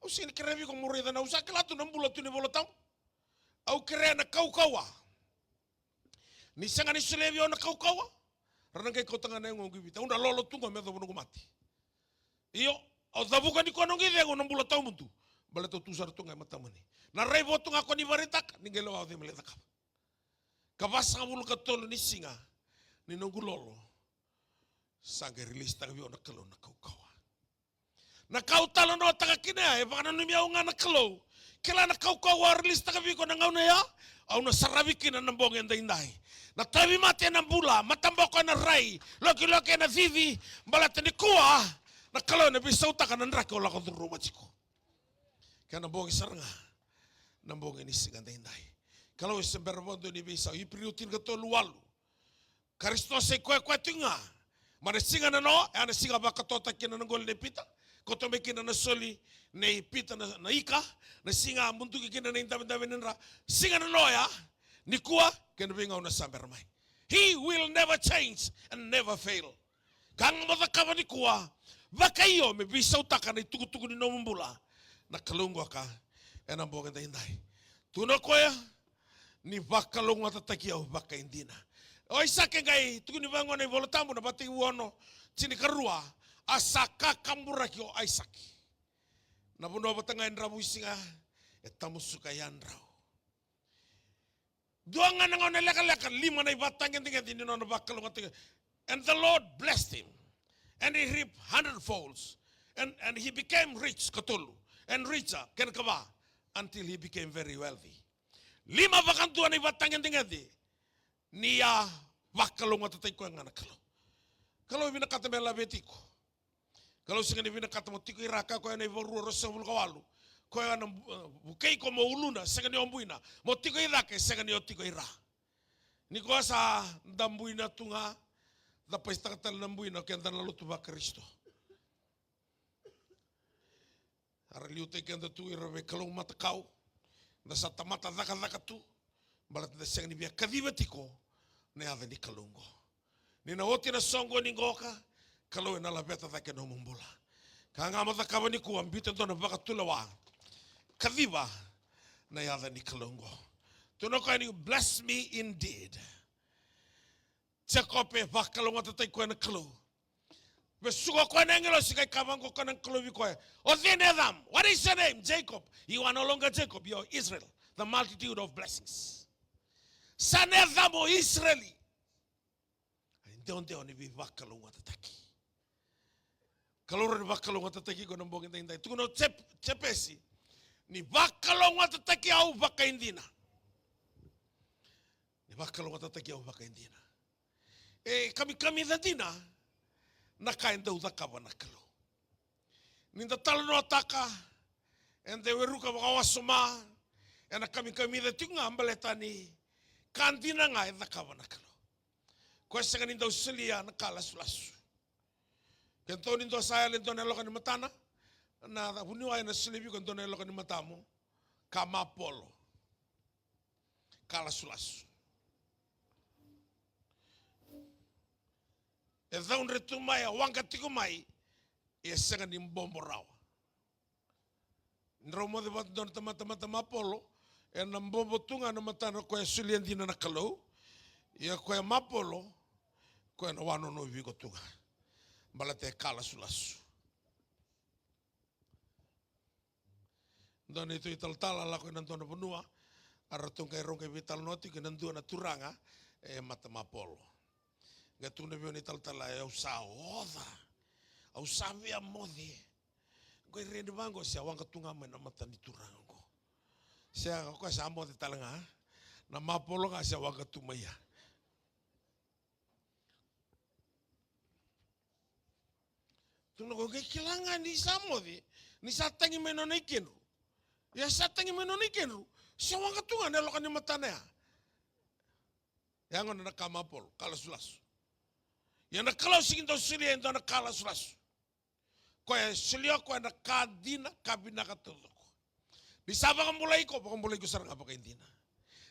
au sega ni kerea vei iko mo raica na, au sa kila tu na bula tu ena iVola Tabu. Au kerea na kaukauwa. Ni sega ni solia vei au na kaukauwa, ra na qai kauta ga na yagoqu i Viti. Au na lolo tu qo me yacova noqu mate. Io, au cavuka nikua noqu icegu, na bula tawamudu. Baleta au tu sara tu ga e matamuni. Na raivotu ga ko ni vakaraitaka, ni qai lewa, au cei me lai cakava. Ka vasagavulu ka tolu ni siga ni noqu lolo, sa qai release taka vei au na Kalou na kaukauwa. Na ka au talanoataka kina ya, e vakananumi au ga na Kalou Kila na kaukauwa au release-taka vei iko na gauna ya, au na saravi kina na bogi edaidai. Na tauvimate ena bula, mataboko ena rai, lokiloki ena cici, baleta nikua na Kalou ena veisautaka na draki o lako curuma tiko. Kei na bogi sara ga na bogi ni siga edaidai. Kalou e se bera vakadua ni veisau. Iperiu tinikatolu walu. Karisito sa i koya koya tiko ga. Mai na siga nanoa, e a na siga vakatotaki kina na qoli nei Pita. Koto mai kina na soli nei Pita na, na ika. Na siga a muduki kina na idavedave ni dra. Siga nanoa ya, nikua kei na veigauna sa bera mai. He will never change and never fail. Ka ga mo cakava nikua, vakaio me veisautaka na itukutuku ni nomu bula na Kalou qoka ena bogi edaidai. Tukuna o koya, ni vakalougatataki au vakaidina. O Aisake, qai tukuni vaqo na iVola Tabu na Vakatekivu ono, tinikarua, a sa kakaburaki o Aisake. Na vanua vata ga e dravuisiga, e tamusuka yadrau. Dua ga na gauna lekaleka, lima na ivakatagedegede ni nona vakalougatataki. And the Lord blessed him. And he reaped hundredfolds. And, and he became rich, katolu. And richer, kena kava, until he became very wealthy. Lima vakadua na ivakatagedegede ni a vakalougatataki koya ga na Kalou. Kalou e vinakata me laveti iko. Kalou sega ni vinakata mo tiko i ra, kaya o koya ena iVakarua ruasagavulu ka walu. Koya na, uh, vukei iko mo uluna, sega ni o buina. Mo tiko i cake, sega ni o tiko i ra. Ni koya sa da buina tu ga, da pasitaka tale na buina, o keda na lotu vaKarisito. Era liutaki keda tu ira vei Kalou matakau. Da sa tamata cakacaka tu. Baleta da sega ni via kaciva tiko na yaca ni Kalou oqo. Ni na oti na soqoni qoka, Kalou ena laveta cake na nomu bula. Ka ga mo cakava nikua, biuta e dua na vakatulewa. Kaciva na yaca ni Kalou oqo. Tukuna o koya ni, bless me indeed. Jekope e vakalougatataki koya na Kalou. Vesuka o koya na agilosi, qai kaya vaqo o koya na Kalou vei koya, o cei na yacamu? What is your name? Jacob. You are no longer Jacob, you are Israel. The multitude of blessings. Sa na yacamu o Isireli. Ai dewadewa ni veivakalougatataki. Kalou rawa ni vakalougatataki iko na bogi edaidai. Tukuna o Jep-, Jepesi, ni vakalougatataki au vakaidina. Ni vakalougatataki au vakaidina. E kamikamica dina na ka e dau cakava na Kalou. Ni da talanoataka, eda weruka vakawasoma, ena kamikamica tiko ga baleta ni ka dina ga e cakava na Kalou. Koya sega ni dau solia na ka lasulasu. Ke dua ni dua sa yali e dua na yaloka ni matana, na vuniwai ena solia vei iko e dua na yaloka ni matamu, ka mapolo. Ka lasulasu. E caudre tu mai, e waqa tiko mai, ia e sega ni bobo rawa. Drau moce vata dua na tamata, tamata mapolo, ena bobo tu ga na matana, koya e solia dina na Kalou. Ia koya mapolo, koya na wanonovi iko tu ga. Baleta e ka lasulasu. Dua na neitou italatala a lako ina dua na vanua, a ratou qai rau qai veitalanoa tiko kei na dua na turaga e matamapolo. Qai tukuna vei au na italatala, e, au sa oca, au sa via moce. Qai raica vaqo se a waqa tu ga mai na mata ni turaga qo. Se o koya sa moce tale ga, na mapolo ga se a waqa tu mai ya. Tukuna o koya, qai kila ga ni sa moce, ni sa tagi mai nona ikedru. Ia sa tagi mai nona ikedru, se waqa tu ga na yaloka ni matana ya. Ya gona na ka mapolo, ka lasulasu. Ia na Kalou sega ni dau solia e dua na ka lasulasu. Koya e solia o koya na ka dina, ka vinaka taucoko. Ni sa vakabulai iko, vakabulai iko sara ga vakaidina.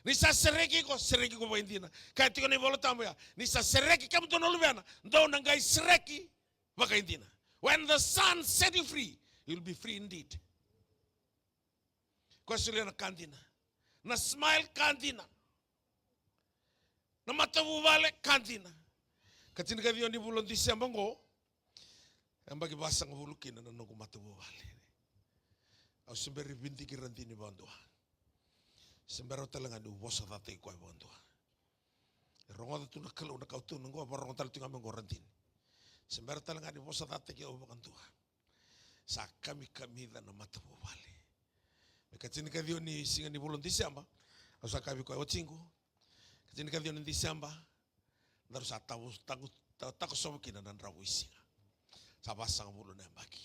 Ni sa sereki iko, sereki iko vakaidina. Kaya tiko na iVola Tabu ya, ni sa sereki kemudou na luvena, dou na qai sereki vakaidina. When the Son set you free, you'll be free indeed. Koya solia na ka dina. Na smile ka dina. Na matavuvale ka dina. Ka tinikaciwa ni vula o Tiseba qo, e yabaki vasagavulu kina na noqu matavuvale. Au se bera ni vidiki Radini vakadua. Se bera tale ga niu vosacataki koya vakadua. E rogoca tu na Kalou na ka au tukuna qo, vakarogo tale tu ga mai qo Radini. Se bera tale ga ni vosacataki au vakadua. Sa kamikamica na matavuvale. Ikatinikaciwa ni siga ni vula o Diseba, au sa kaya vei koya, watiqu, ikatinikaciwa ni Diseba, daru sa tavu, taku, ta, takosova kina na dravuisiga. Sa vasagavulu na yabaki.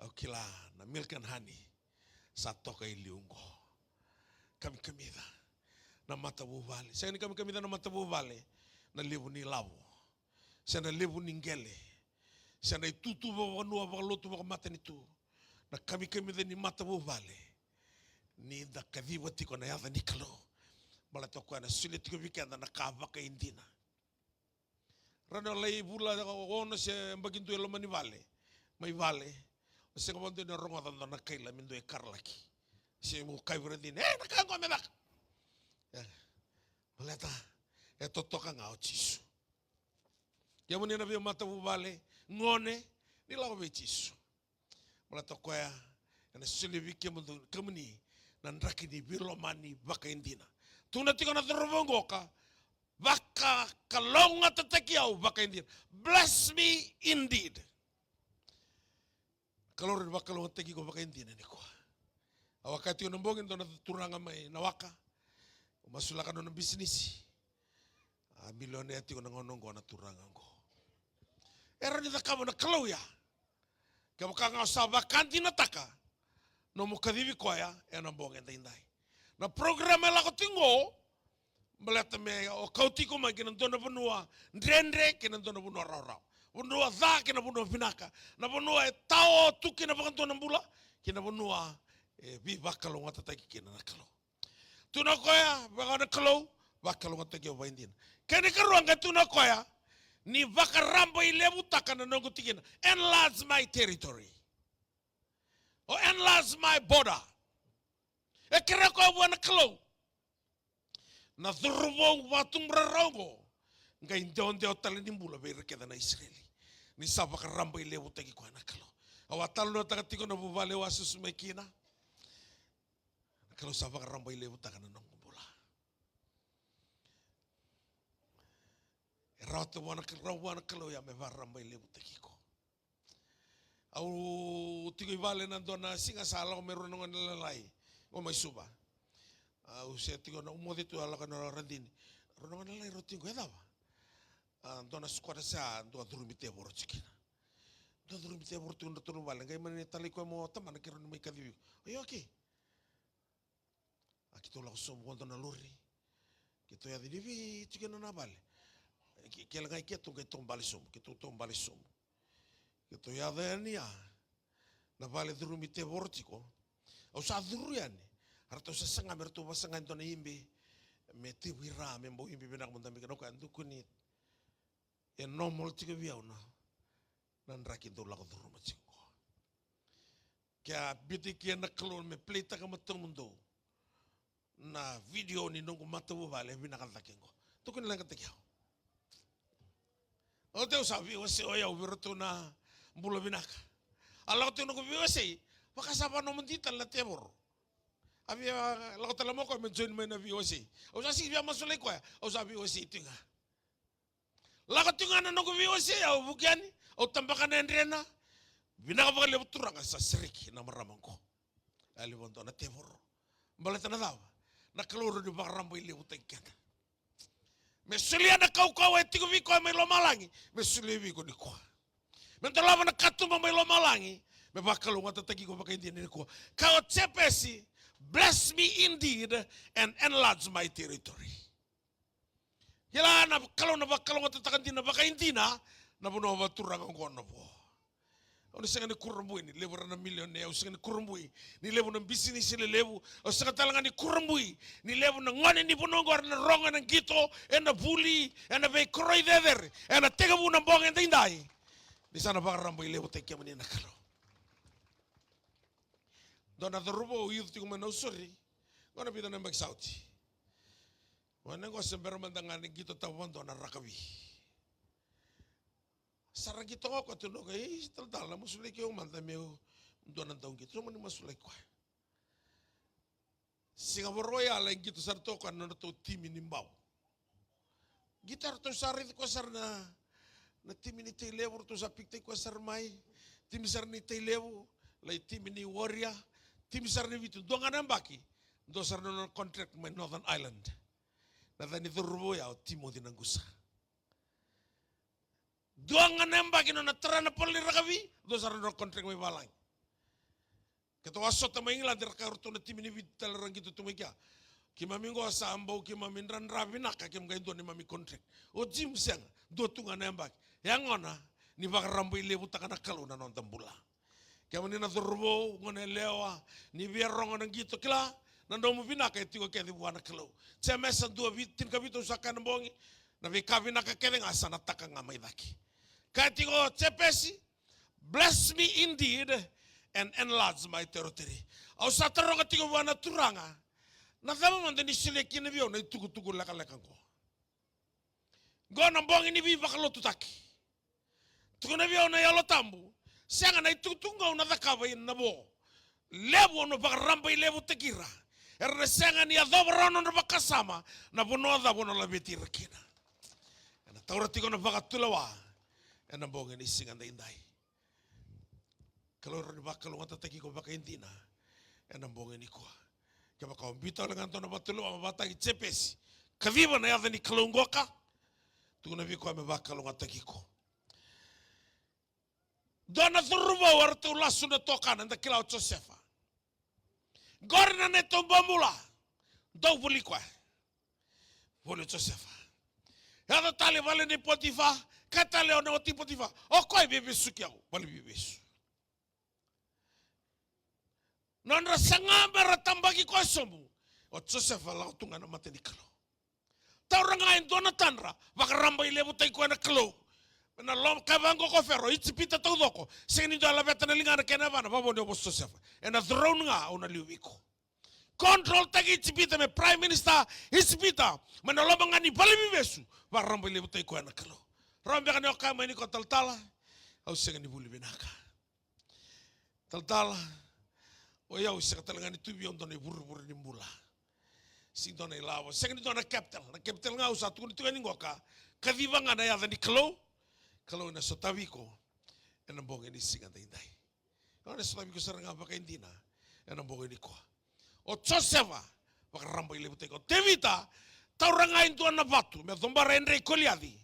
Au kila na milk and honey sa toka i liu qo. Kamikamica na matavuvale. Sega ni kamikamica na matavuvale na levu ni lavo, se na levu ni qele, se na itutu vakavanua, vakalotu, vakamatanitu. Na kamikamica ni matavuvale ni da kaciva tiko na yaca ni Kalou. Baleta o koya na solia tiko vei keda na ka vakaidina. Rawa ni o lai vula ono se yabaki dua e loma ni vale, mai vale, o sega vakadua ni rogoca e dua na kaila me dua e karalaki. Se mo kaya vei ira na cina, e, na ka qo me caka. E, baleta e totoka ga o Jisu. Kemuni na veimatavuvale, gone, ni lako vei Jisu. Baleta o koya ena solia vei kemuni, kemuni na draki ni veilomani vakaidina. Tukuna tiko na cauravou qo, ka vakalougatataki au vakaidina. Bless me indeed. Kalou rawa ni vakalougatataki iko vakaidina nikua. Au a kaya tiko na bogi, dua na turaga mai Nawaka, au masulaka nona bisinisi. A milionea tiko na gauna oqo na turaga oqo. E rawa ni cakava na Kalou ya. Kevaka ga o sa vakadinataka nomu kacivi koya ena bogi edaidai. Na program e lako tiko qo, baleta me o kauti iko mai ki na dua na vanua dredre, ki na dua na vanua rawarawa. Vanua ca, ki na vanua vinaka. Na vanua e tao tu kina vakadua na bula, ki na vanua e veivakalougatataki kina na Kalou. Tukuna o koya, vaka na Kalou, vakalougatataki au vakaidina. Kena ikarua qai tukuna o koya, ni vakarabailevutaka na noqu tikina. Enlarge my territory. Or enlarge my border. E kerea o koya vua na Kalou. Na cauravou vakatubu rarawa oqo, qai dewadewa tale ni bula vei ira kece na Isireli. Ni sa vakarabailevutaki koya na Kalou. Au a talanoataka tiko na vuvale au a susu mai kina. Na Kalou sa vakarabailevutaka na noqu bula. E rawata vua na Kalou, rawa vua na Kalou ya me vakarabailevutaki iko. Au tiko i vale na dua na siga, sa lako mai rua na gone lalai qo mai Suva. Au se tiko na, au moce tu, a lako na radini. Rua na gone lalai rau tiko, e cava? A, dua na squatter sa, dua curumi tevoro tiko kina. Dua curumi tevoro tiko na tolu vale, qai mani talai koya mo tamana, keirau ni mai kacivi iko. Io, okay. A keitou lako sobu, vodo na lori. Keitou yaco, ni vei tiko na vale. Ke, kele ga i keitou, keitou bale sobu, keitou tou bale sobu. Keitou yaco yani ya na vale curumi tevoro tiko. Au sa curu yani. A ratou sa saga me ratou vasaga e dua na ibe me tevu i ra, me bau ibe vinaka mo dabe kina. Au kaya, dukuni, e normal tiko vei au na, na draki dou lako curuma tiko qo. Ke a biuta eke na Kalou me play-taka matamudou na video ni noqu matavuvale e vinaka cake qo. Tukuni leqataki au. Oti au sa veiwasei o yau vei iratou na bula vinaka. A lako tiko noqu veiwasei, vaka sa vakanomodi tale na tevoro. A via lako tale mai o koya me join mai na veiwasei. Au sa sega ni via masulaki koya, au sa veiwasei tiko ga. Lako tiko ga na noqu veiwasei, au vuki yani, au tabaka na yadrena. Vinaka vakalevu Turaga, sa sereki na marama qo. A levu dua na tevoro. Baleta na cava? Na Kalou rawa ni vakarabailevutaki keda. Me solia na kaukauwa e tiko vei koya mai lomalagi, me solia vei iko nikua. Me dolava na katuba mai lomalagi, me vakalougatataki iko vakaidina nikua. Ka o Jepesi, bless me indeed and enlarge my territory. Kila na Kalou na vakalougatataka dina vakaidina na vanua vakaturaga oqo na vo. Au na sega ni kurabui ni levu era na milionea, au sega ni kurabui ni levu na bisinisi lelevu, au sega tale ga ni kurabui ni levu na gone ni vanua oqo era na rogo ena qito, ena vuli, ena veikoroi cecere, ena tekivu na bogi edaidai. Ni sa na vakarabailevutaki kemuni na Kalou. Dua na cauravou youth tiko mai Nausori, gone vica na yabaki sa oti. Gone qo se bera mada ga ni qito tavadua na rakavi. Sa ra qito ga o koya, tukuna o koya, ei, talatala, masulaki au mada meu dua na dauqito. Sa mani masulaki koya. Siga Vakarauwai ya lai qito sara tu o koya na nodratou timi ni bau. Qito, ratou sa raici koya sara na, na timi ni Tailevu, ratou sa pick-taki koya sara mai. Timi sara ni Tailevu, lai timi ni Warrior, Timi sara ni vitu, dua ga na yabaki, dua sara na nona contract mai Northern Ireland. Na yaca ni cauravou ya o Timothy Nagusa. Dua ga na yabaki nona tara na polo ni rakavi, dua sara na nona contract mai valagi. Keitou a sota mai England, ra kaya o ratou na timi ni vitu tale ra qito tu mai kea. Keimami qo sa bau keimami dradra vinaka, keimami qai dua neimami contract. O Jim sega, dua tu ga na yabaki. Yagona ni vakarabailevutaka na Kalou na noda bula. Kemuni na cauravou, gone yalewa, ni via rogo na qito, kila, na nomu vinaka e tiko kece vua na Kalou. Jemesa dua vi-, tinikavitu, au sa kaya na bogi, na veika vinaka kece ga sa na taka ga mai cake. Kaya tiko o Jepesi, "Bless me indeed and enlarge my territory." Au sa taroga tiko vua na Turaga, na cava mada ni solia kina vei au na itukutuku lekaleka qo? Qo na bogi ni veivakalotutaki. Tukuna vei au na Yalo Tabu, sega na itukutuku qo au na cakava ina vo. Levu au na vakarabailevutaki ira. Era na sega ni yacova rawa nodra vakasama na vanua cava au na laveti ira kina. Ena taura tiko na vakatulewa ena bogi ni siga daidai. Kalou rawa ni vakalougatataki iko vakaidina ena bogi nikua. Kevaka o biuta tale ga dua na vakatulewa me vakataki Jepesi, kaciva na yaca ni Kalou qoka, tukuna vei koya me vakalougatataki iko. Dua na cauravou eratou lasu na tokana, eda kila o Josefa. Qori na neitou bobula. Dou voli koya. Voli o Josefa. Yaco tale vale nei Potifa, kaya tale o na wati Potifa, "O koya e veivesuki au, vale veivesu." Nodra saga me ra tabaki koya sobu, o Josefa lako tu ga na mata ni Kalou. Taura ga e dua na tadra, vakarabailevutaki koya na Kalou. Na loma, kaya vaqo ko Fero, Ijipita taucoko, sega ni dua e laveta na ligana kei na yavana, vakavo ni o vosa Josefa. Ena throne ga au na liu vei iko. Control taki Ijipita me prime minister Ijipita, mai na loma ga ni vale ni veivesu, vakarabailevutaki koya na Kalou. Rawa beka ni o kaya mai ni ko talatala, au sega ni vuli vinaka. Talatala, o yau sega tale ga ni tu vei au dua na ivurevure ni bula. Sega ni dua na ilavo, sega ni dua na capital. Na capital ga au sa tukuna tiko yani qoka, kaciva ga na yaca ni Kalou, Kalou ena sotavi iko ena bogi ni siga daidai. Au na sotavi iko sara ga vakaidina ena bogi nikua. O Josefa, vakarabailevutaki koya. O Tevita, taura ga e dua na vatu me cobara e dre i Koliaci,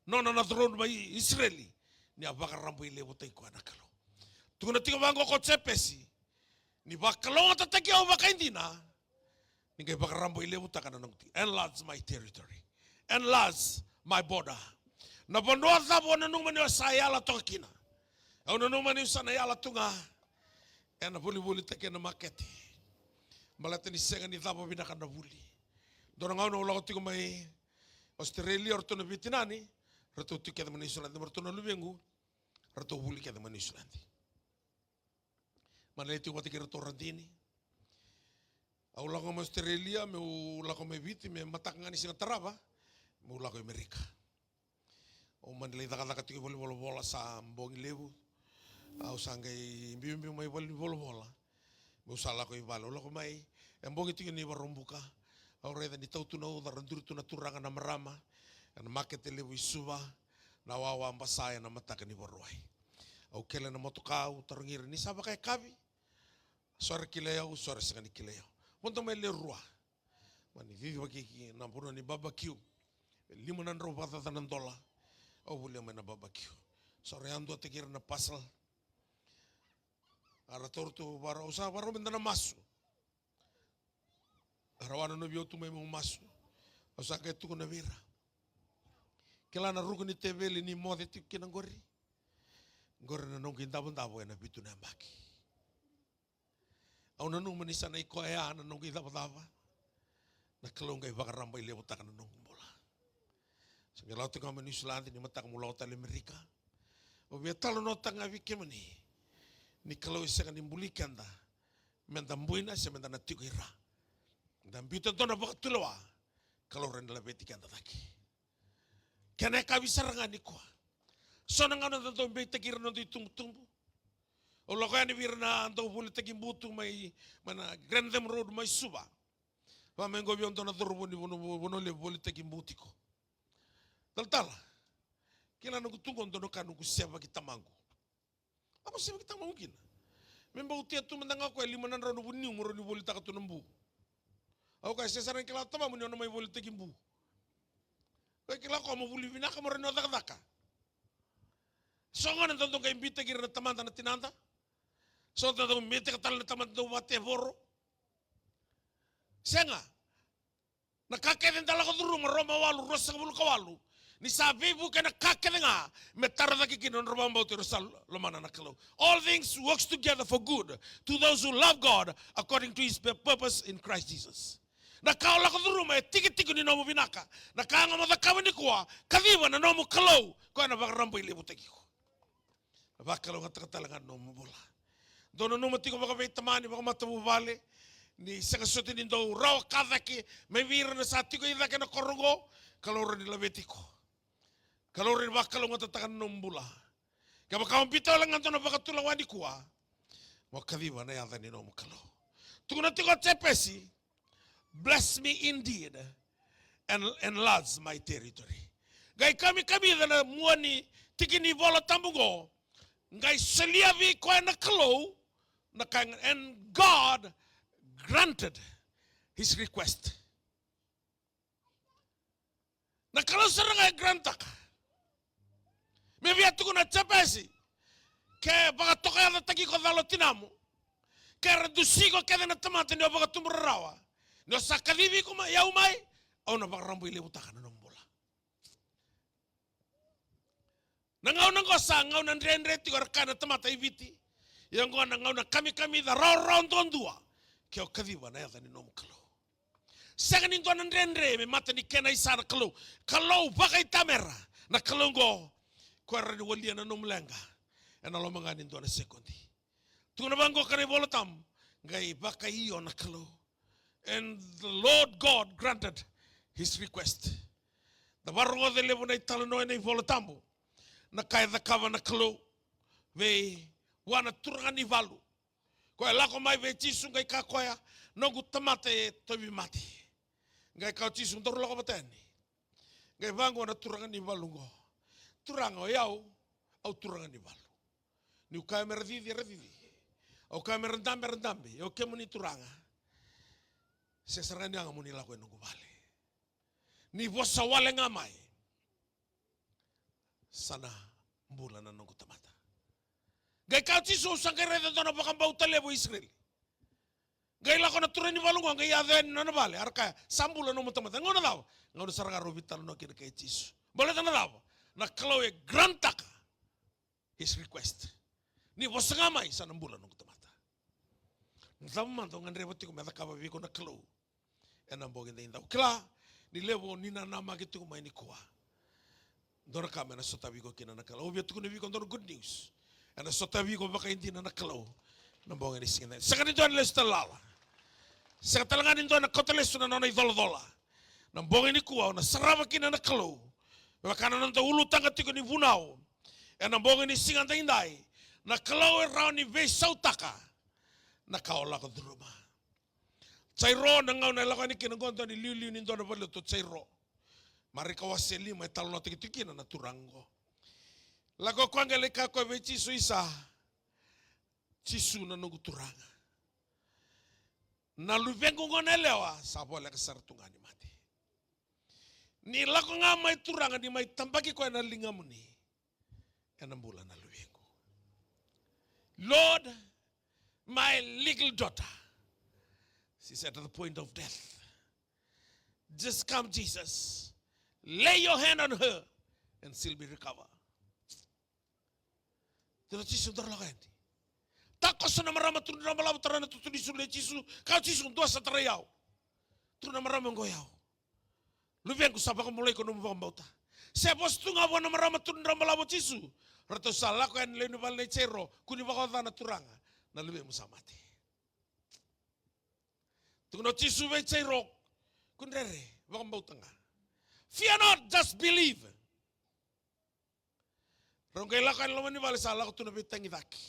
nona na throne mai Isireli, ni a vakarabailevutaki koya na Kalou. Tukuna tiko vaqo ko Jepesi, "Ni vakalougatataki au vakaidina, ni qai vakarabailevutaka na noqu ti-, enlarge my territory, enlarge my border." Na vanua cava o nanuma ni o sa yala toka kina, au nanuma niu sa na yala tu ga ena volivolitaki ena makete. Baleta ni sega ni cava vinaka na vuli. Dua na gauna au lako tiko mai Australia, o ratou na veitinani, ratou tiko kece mai Niusiladi, mai ratou na luvequ, ratou vuli kece mai Niusiladi. Mai lai tiko vata kei iratou Radini. Au lako mai Australia, meu lako mai Viti, me mataka ga ni siga tarava, meu lako i Amerika. Au mani lai cakacaka tiko i valenivolavola sa bogi levu. Au sa qai biubiu mai valenivolavola. Meu sa lako i vale. Au lako mai, e bogi tiko ni Vakaraubuka. Au raica ni tau tu na uca, ra duri tu na turaga na marama ena makete levu i Suva, na wawa basa ena mataka ni Vakarauwai. Au kele na motoka, au tarogi ira ni sa vakayakavi. So era kilai au, so era sega ni kilai au. Vodo mai le rua. Mani cicivaki ki na vanua ni barbecue. E lima na drau vakacaca na dola. Au volia mai na barbecue. So era yaduataki ira na parcel. A ra taura tu vara, au sa varau meda na masu. A ra wanonovi au tu mai meu masu. Au sa qai tukuna vei ira, "Kila na ruku ni teveli ni moce tiko kina qori? Qori na noqu idavodavo ena vitu na yabaki." Au nanuma ni sa na i koya na noqu icavacava. Na Kalou qai vakarabailevutaka na noqu bula. Sa qai lako tiko ga mai Niusiladi, ni mataka meu lako tale Amerika. Au via talanoataka ga vei kemuni ni Kalou e sega ni buli keda meda buina se meda na tiko i ra. Da biuta dua na vakatulewa, Kalou rawa ni laveti keda cake. Kena yakavi sara ga nikua, so na gauna da dau beitaki ira na noda itubutubu. Au lako yani vei ira na dau volitaki butu mai, mai na Grantham Road mai Suva. Va mai qo vei au dua na cauravou ni Vanua, Vanua Levu volitaki butu tiko. "Talatala, kila noqu tu qo, dua na ka noqu sevaki tamaqu." "A, mo sevaki tamaqu kina?" Me bau tia tu mada ga o koya e lima na drau na vuniu mo rawa ni volitaka tu na bu. Au kaya, se sara ni kila o tamamu ni o na mai volitaki bu. Ko e kila ko mo vuli vinaka mo rawa ni o cakacaka. So gona dau dau qai bitaki ira na tamada na tinada. So dau dau bitaka tale na tamada dau vatevoro. Sega. Na ka kece da lako curuma, Roma walu, ruasagavulu ka walu. Ni sa veivuke na ka kece ga, me tara cake kina nodra vakabauta ira sa lomana na Kalou. All things works together for good to those who love God according to his pur-, purpose in Christ Jesus. Na ka o lako curuma e tikitiki ni nomu vinaka. Na ka ga mo cakava nikua, kaciva na nomu Kalou, koya na vakarabailevutaki iko. Vakalougatataka tale ga na nomu bula. Dou nanuma tiko vakaveitamani, vakamatavuvale, ni sega soti ni dou rawa ka cake mai vei ira na sa tiko i cake na koro oqo, Kalou rawa ni laveti iko. Kalou rawa ni vakalougatataka na nomu bula. Kevaka o biuta wale ga dua na vakatulewa nikua, mo kaciva na yaca ni nomu Kalou. Tukuna tiko o Jepesi, "Bless me indeed and enlarge my territory." Qai kamikamica na mua ni tiki ni Vola Tabu qo, qai solia vei koya na Kalou na ka, and God granted his request. Na Kalou sara ga e grantaka. Me via tukuna o Jepesi, ke vakatokayacataki iko cala o tinamu, ke ra dusi iko kece na tamata ni o vakatubu rarawa, ni o sa kacivi iko mai, au mai, au na vakarabailevutaka na nomu bula. Na gauna oqo sa gauna dredre tiko, era kaya na tamata i Viti. Ia oqo na gauna kamikamica rawarawa duadua, ke o kaciva na yaca ni nomu Kalou. Sega ni dua na dredre me mata ni kena isa na Kalou. Kalou vakaitamera na Kalou oqo. Koya rawa ni walia na nomu leqa ena loma ga ni dua na sekodi. Tukuna vaqo ka na iVola Tabu, qai vakaio na Kalou. And the Lord God granted his request. Da vakarogoca e levu na italanoa ena iVola Tabu, na ka e cakava na Kalou vei vua na turaga ni valu. Koya e lako mai vei Jisu qai kaya o koya, "Noqu tamata e tauvimate." Qai kaya o Jisu, "Daru lako vata yani." Qai vaqo na turaga ni valu qo, "Turaga, o yau, au turaga ni valu. Niu kaya me ra cici, era cici. Au kaya me ra dabe, era dabe. Ia o kemuni Turaga, se sara ga ni yaga mo ni lako e noqu vale. Ni vosa wale ga mai, sa na bula na noqu tamata." Qai kaya o Jisu, "Au sa qai raica e dua na vakabauta levu e Isireli." Qai lako na turaga ni valu qo, qai yaco yani na nona vale, a ra kaya, "Sa bula na nomu tamata." Gauna cava? Gauna sara ga rau veitalanoa kina kei Jisu. Baleta na cava? Na Kalou e grantaka his request. "Ni vosa ga mai, sa na bula noqu tamata." Na cava mada o gadreva tiko me cakava vei iko na Kalou ena bogi edaidai? Au kila ni levu o ni nanamaki tiko mai nikua. Dua na ka me na sotavi iko kina na Kalou. Au via tukuna vei iko dua na good news. Ena sotavi iko vakaidina na Kalou na bogi ni siga edaidai. Sega ni dua na lesu tale lala. Sega tale ga ni dua na kauta lesu na nona icolacola. Na bogi nikua o na sarava kina na Kalou. Me vaka na noda ulutaga tiko ni vunau ena bogi ni siga edaidai, na Kalou e rawa ni veisautaka na ka o lako curuma. Jairo, na gauna e lako yani kina qo, dua na iliuliu ni dua na valenilotu o Jairo. Marika wase lima e talanoataki tiko kina na turaga qo. Lako o koya qai lai kaya o koya vei Jisu, "Isa, Jisu na noqu Turaga, na luvequ gone yalewa sa voleka sara tu ga ni mate. Ni lako ga mai Turaga, ni mai tabaki koya na ligamuni, ena bula na luvequ. Lord, my little daughter, she's at the point of death. Just come, Jesus. Lay your hand on her and she'll be recover." Tukuna o Jisu, "Daru lako yani." Takoso na marama, tukuna na marama, tara na tutu ni sulu, e Jisu, kaya o Jisu, "Dua sa tarai au." Tukuna na marama, "Oqo o yau. Luvequ, sa vakabulai iko na nomu vakabauta." Se vosa tu ga vua na marama, tukuna na marama o Jisu, "Ratou sa lako yani na lewe ni vale nei Jairo, kua ni vakaoca na Turaga, na luvemu sa mate." Tukuna o Jisu vei Jairo, "Kua ni rere, vakabauta ga. Fear not, just believe." Rau qai lako yani loma ni vale, sa lako tu na veitagicaki.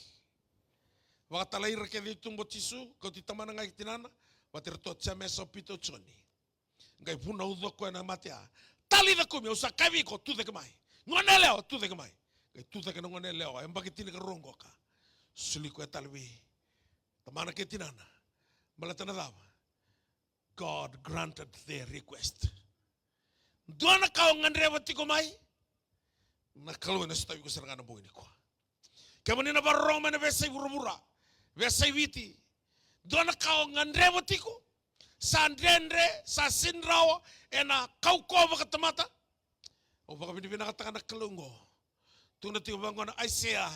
Vakatalai ira kece i tuba o Jisu, kauti tamana, gai, tinana, vata iratou o Jemesa, o Pita, o Joni. Qai vunauca o koya na mate ya. "Talitha kumi, au sa kaya vei iko, tucake mai. Gone yalewa, tucake mai." Qai tucake na gone yalewa, yabaki tinikarua qoka. Soli koya tale vei Tamana kei tinana. Baleta na cava? God granted their request. Dua na ka o gadreva tiko mai, na Kalou ena sotavi iko sara ga na bogi nikua. Kemuni na vakarorogo mai na veiyasai vuravura, veiyasai Viti. Dua na ka o gadreva tiko, sa dredre, sa sega ni rawa ena kaukauwa vakatamata. Au vakavinavinakataka na Kalou oqo. Tukuna tiko vaqo na Aisea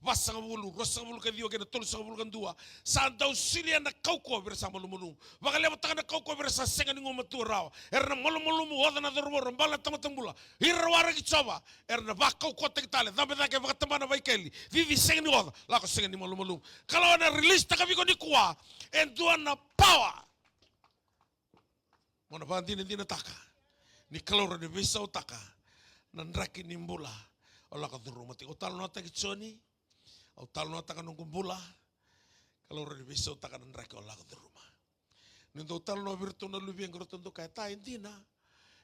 vasagavulu, ruasagavulu ka ciwa kei na tolusagavulu ka dua. Sa dau solia na kaukauwa vei ira sa malumalumu. Vakalevutaka na kaukauwa vei ira sa sega ni gumatua rawa. Era na malumalumu, oca na cauravou, ra bale na tamata bula. Ira ra waraki Jiova, era na vakaukauwataki tale. Cabe cake, vakatabana, vaikeli. Cici sega ni oca, lako sega ni malumalumu. Kalou ena release taka vei iko nikua e dua na power. Mo na vakadinadinataka ni Kalou rawa ni veisautaka na draki ni bula o lako curuma tiko. Au talanoataki Joni, au talanoataka noqu bula. Kalou rawa ni veisautaka na draki o lako curuma. Ni dau talanoa vei iratou na luvequ, ratou dau kaya, "Ta, e dina.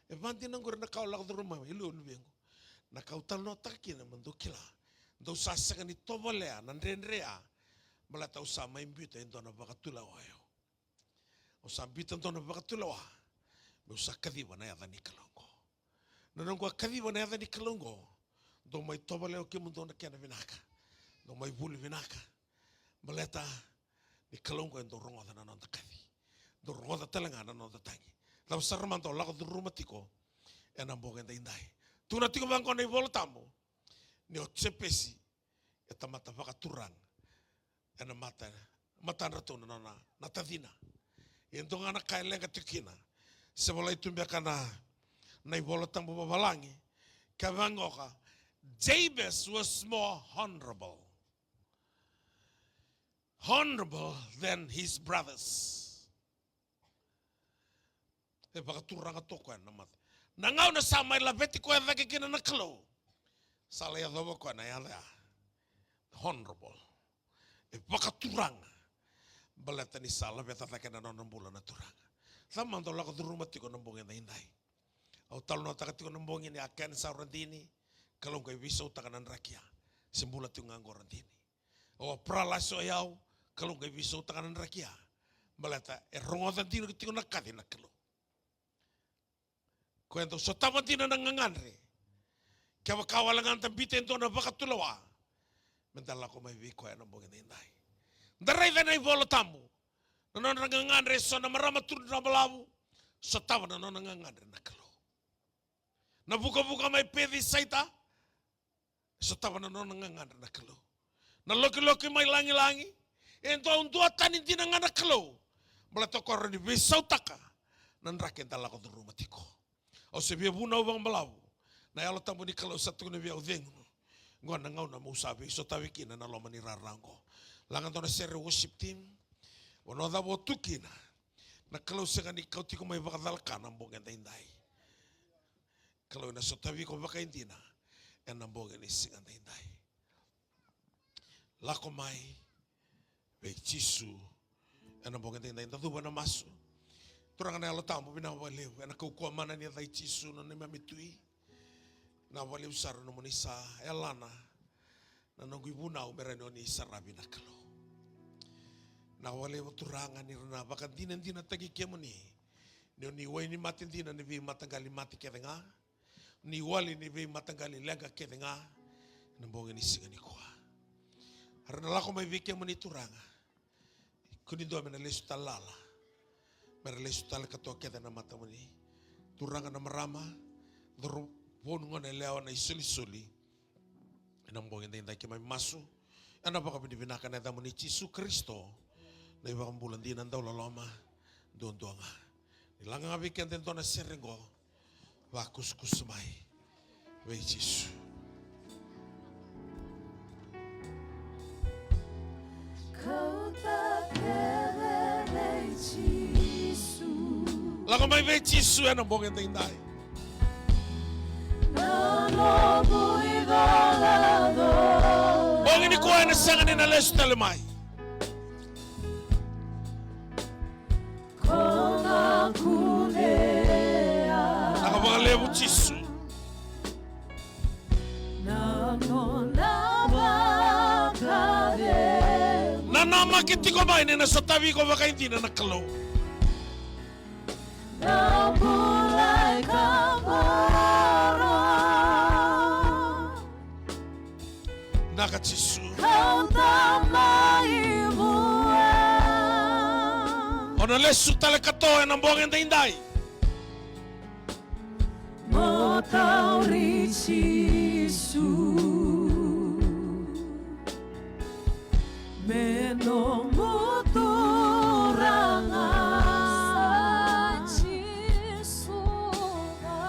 E vakadina qori na ka o lako curuma mai, e liu luvequ." Na ka au talanoataka kina mo dou kila, dou sa sega ni tovolea na dredre ya, baleta au sa mai biuta e dua na vakatulewa o yau. Au sa biuta dua na vakatulewa meu sa kaciva na yaca ni Kalou oqo. Na noqu a kaciva na yaca ni Kalou oqo, dou mai tovolea o kemudou na kena vinaka. Dou mai vuli vinaka. Baleta ni Kalou oqo e dau rogoca na noda kaci. Dau rogoca tale ga na noda tagi. Cava sara mada o lako curuma tiko ena bogi edaidai. Tukuna tiko vaqo na iVola Tabu ni o Jepesi e tamata vakaturaga ena mata, matadratou na nona na tacina. Ia e dua ga na ka e leqa tiko kina, se volai tu beka na, na iVola Tabu vavalagi, ka vaqoka, Jabez was more honorable. Honorable than his brothers. E vakaturaga toka o koya na mata. Na gauna sa mai laveti koya cake kina na Kalou, sa lai yacova o koya na yaca ya, honorable. E vakaturaga. Baleta ni sa laveta cake na nona bula na Turaga. Cava mada o lako curuma tiko na bogi edaidai? Au talanoataka tiko na bogi ni a kenisa o Radini, Kalou qai veisautaka na draki ya. Se bula tiko ga qo o Radini. O paralyze o yau, Kalou qai veisautaka na draki ya. Baleta e rogoca dina tiko na kaci na Kalou. Koya dau sotava dina na gagadre. Kevaka wale ga da biuta e dua na vakatulewa, meda lako mai vei koya ena bogi edaidai. Da raica ena iVola Tabu, na nodra gagadre eso na marama, turaga balavu, sotava na nona gagadre na Kalou. Na vukavuka mai Pecisaita, e sotava na nona gagadre na Kalou. Na lokiloki mai lagilagi, e dau duatani dina ga na Kalou. Baleta o koya rawa ni veisautaka na draki eda lako curuma tiko. Au se via vunau vakabalavu. Na Yalo Tabu ni Kalou sa tukuna vei au, cegu, oqo na gauna meu sa veisotavi kina na loma ni rara oqo. Laga dua na sere, worship team. Vanua cava o tu kina, na Kalou sega ni kauti iko mai vakacalaka na bogi edaidai. Kalou ena sotavi iko vakaidina ena bogi ni siga edaidai. Lako mai vei Jisu ena bogi edaidai. Da cuva ena masu. Turaga na Yalo Tabu, vinaka vakalevu ena kaukauwa mana ni yaca i Jisu na neimami Tui. Vinaka vakalevu sara nomuni sa yalana na noqu ivunau me rawa ni oni saravi na Kalou. Vinaka vakalevu Turaga ni ra na vakadinadinataki kemuni, ni oni wainimate dina ni veimataqali mate kece ga, ni wali ni veimataqali leqa kece ga, ena bogi ni siga nikua. Era na lako mai vei kemuni Turaga. Kua ni dua me na lesu tale lala, me ra lesu tale katoa kece na matamuni. Turaga na marama, cauravou, gone yalewa, na isolisoli, ena bogi edaidai keimami masu ena vakavinavinaka ena yacamuni Jisu Karisito, na iVakabula dina, dauloloma duadua ga. Ni laga ga vei keda e dua na sere oqo, vakusakusa mai vei Jisu. Kauta kece vei Jisu. Lako mai vei Jisu ena bogi edaidai. Na noqu icolacola. Bogi nikua ena sega ni na lesu tale mai. Ko na kunea. Vinaka vakalevu Jisu. Na nona vakacegu. Na nona Ke tiko mai ni na sotavi iko vakaidina na Kalou. Na bula e kaboro. Naka Jisu. Kauta mai vua. O na lesu tale katoa ena bogi edaidai. Mo tauri Jisu me nomu Turaga. Jisu ga,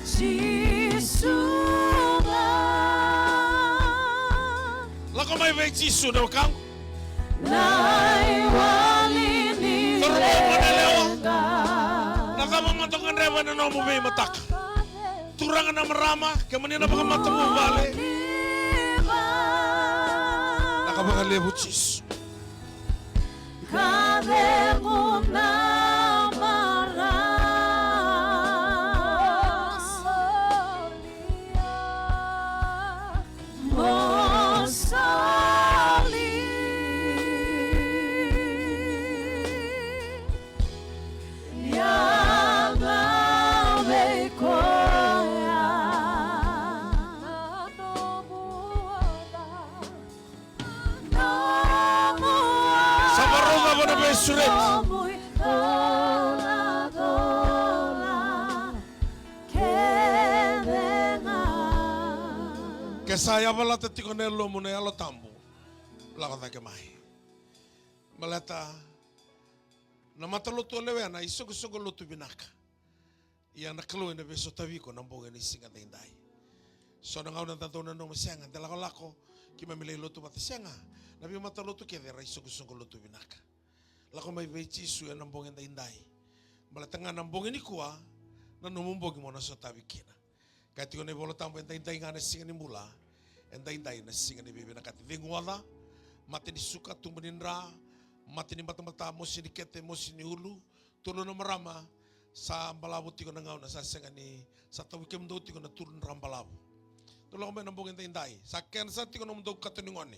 Jisu ga. Lako mai vei Jisu na wekaqu. Na iwali ni leqa. Na cava mo dau gadreva ena nomu veimataka? Turaga na marama, kemuni na vakamatavuvale. Naka vakalevu Jisu. Ka cegu na marama. Mo soli. Ia ga vei koya. Sa varau cava na veisureti. Ke sa yavalata tiko na yalomu na Yalo Tabu, lako cake mai. Baleta na matalotu o lewena isoqosoqo lotu vinaka. Ia na Kalou ena veisotavi iko na bogi ni siga daidai. So na gauna da dau nanuma sega, da lakolako, keimami lai lotu vata sega. Na veimatalotu kece era isoqosoqo lotu vinaka. Lako mai vei Jisu ena bogi daidai. Baleta ga na bogi nikua na nomu bogi mo na sotavi kina. Kaya tiko na iVola Tabu, e daidai ga na siga ni bula, e daidai na siga ni veivinakati. Cegu oca, mate ni suka, tubu ni dra, mate ni batabata, mosi ni kete, mosi ni ulu, tolu na marama, sa balavu tiko na gauna, sa sega ni, sa tavu kemudou tiko na turu dra balavu. Dou lako mai na bogi daidai, sa kena sa tiko nomudou kato ni gone.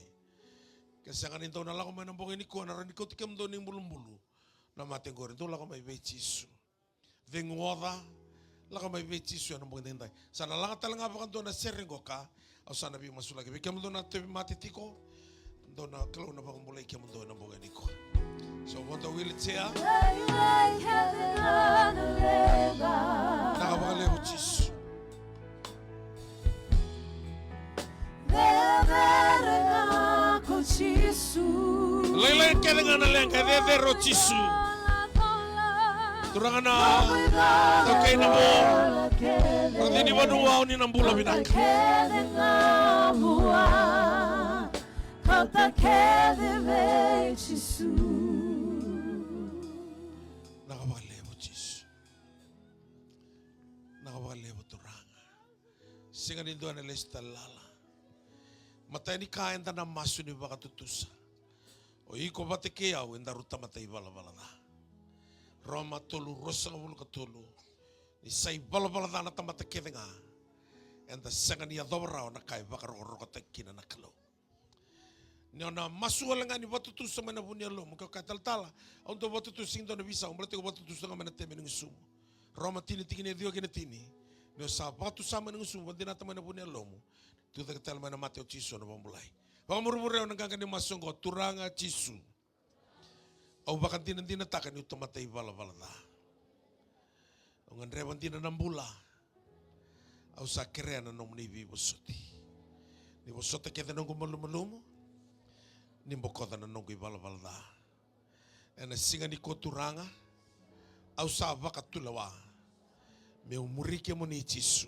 Ke sega ni dou na lako mai na bogi nikua, na rawa ni kauti kemudou na ibulubulu na mate qori. Dou lako mai vei Jisu. Cegu oca, lako mai vei Jisu ena bogi daidai. Sa na laga tale ga vakadua na sere qo ka au sa na veimasulaki vei kemudou na tauvimate tiko. Dou na Kalou na vakabulai kemudou ena bogi nikua. So vodo wili tea. Naka vakalevu Jisu. Lailai kece ga na leqa, e cecere o Jisu. Turaga na taukei na vo. Raici ni vanua o ni na bula vinaka. Kauta kece vei Jisu. Naka vakalevu Jisu. Naka vakalevu Turaga. Sega ni dua na lesu tale lala. Matai ni ka eda na masu ni vakatutusa. O iko vata kei au edaru tamata ivalavala ca. Roma tolu ruasagavulu ka tolu. Ni sa ivalavala ca na tamata kece ga, eda sega ni yacova rawa na ka e vakarokorokotaki kina na Kalou. Ni o na masu wale ga ni vakatutusa mai na vu ni yalomu, ke o kaya talatala, au dau vakatutusa, sega ni dua na veisau, baleta iko vakatutusa ga mai na tebe ni gusumu. Roma tini tikina e ciwa kei na tini. Ni o sa vakatusa mai na gusumu, vakadinata mai na vu ni yalomu, tucake tale mai na mate o Jisu na vakabulai. Vakamurimuri au na qaqa ni masu oqo, Turaga Jisu. Au vakadinadinataka niu tamata ivalavala ca. Au gadreva dina na bula. Au sa kerea na nomuni veivosoti. Ni vosota kece noqu malumalumu. Ni bokoca na noqu ivalavala ca. Ena siga nikua Turaga, au sa vakatulewa meu muri kemuni Jisu.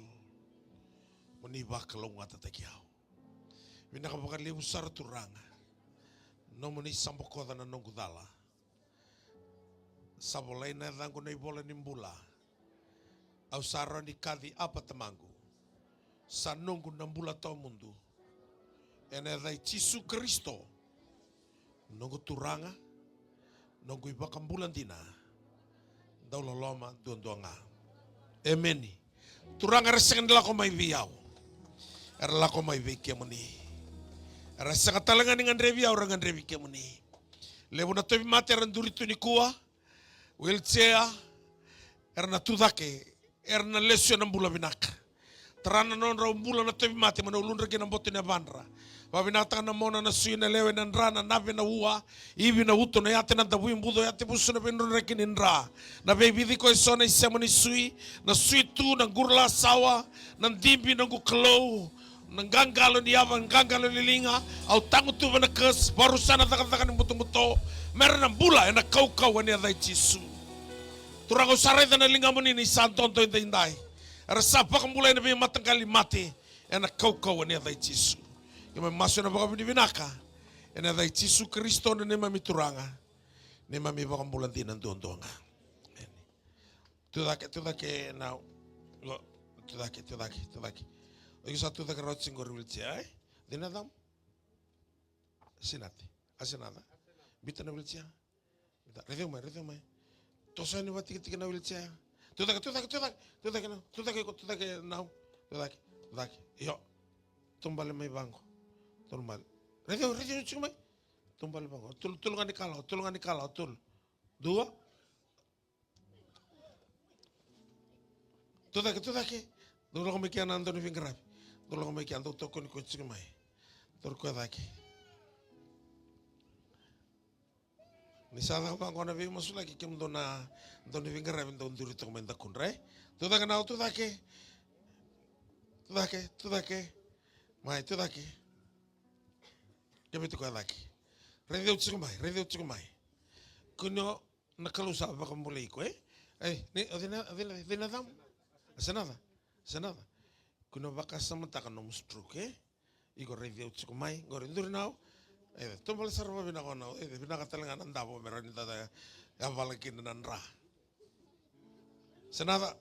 Mo ni vakalougatataki au. Vinaka vakalevu sara Turaga. Nomuni sa bokoca na noqu cala. Sa volai na yacaqu na ivola ni bula. Au sa rawa ni kaci Apa Tamaqu. Sa noqu na bula tawamudu. Ena yaca i Jisu Karisito. Noqu Turaga, noqu iVakabula dina, dau loloma duadua ga. Emeni. Turaga era sega ni lako mai vei au. Era lako mai vei kemuni. Era sega tale ga ni gadrevi au, era gadrevi kemuni. Levu na tauvimate era duri tu nikua, wheelchair, era na tucake, era na lesu ena bula vinaka. Tara na nodrau bula na tauvimate mai na uludra kei na boto ni yavadra. Vavinakataka na mona, na sui, na lewe, na dra, na nave, na ua, ivi, na uto, na yate, na davui, buco, yate vusu, na veidrodraki ni dra. Na veivici ko eso, na isema ni sui, na sui tu, na qurulasawa, na dibi, na qu kalou, na qaqalo ni yava, na qaqalo ni liga. Au tagutuva na curse, varusa na cakacaka ni butobuto, mera na bula ena kaukauwa ni yaca i Jisu. Turaga, au sa raica na ligamuni ni sa dodo edaidai. Era sa vakabulai na veimataqali mate ena kaukauwa ni yaca i Jisu. Keimami masu ena vakavinavinaka ena yaca i Jisu Karisito na neimami Turaga, neimami Vakabula dina duadua ga. Emeni. Tucake, tucake now. Qo, tucake, tucake, tucake. O iko sa tucake rawa tiko qori wheelchair, e? Cina yacamu? Sinate. A Sinaca. Biuta na wheelchair. Biuta. Raici au mai, raici au mai. Toso yani vakatikitiki na wheelchair. Tucake, tucake, tucake. Tucake now. Tucake iko, tucake now. Tucake, tucake. Io. Taubale mai vaqo. Taubale. Raici au, raici au tiko mai. Taubale vaqo. Tolu, tolu ga na ikalawa, tolu ga na ikalawa, tolu. Dua. Tucake, tucake. Dou lako mai kea na dau ni veiqaravi. Dou lako mai kea, dou tokoni koya tiko mai. Dou koya cake. Ni sa caka vaqo na veimasulaki, kemudou na dau ni veiqaravi dou duri toka mai dakudra, e? Tucake now, tucake. Tucake, tucake. Mai, tucake. Kemeti koya cake. Raici au tiko mai, raici au tiko mai. Kua na Na Kalou sa vakabulai iko, e? Ei, ni, o cei na, o cei na, cei na yacamu? A Sinaca, Sinaca. Kua ni vakasamataka nomu stroke, e? Iko raici au tiko mai, qori duri now. E, taubale sara vakavinaka now, e, vinaka tale ga na davo me rawa ni da yavala kina na dra. Sinaca,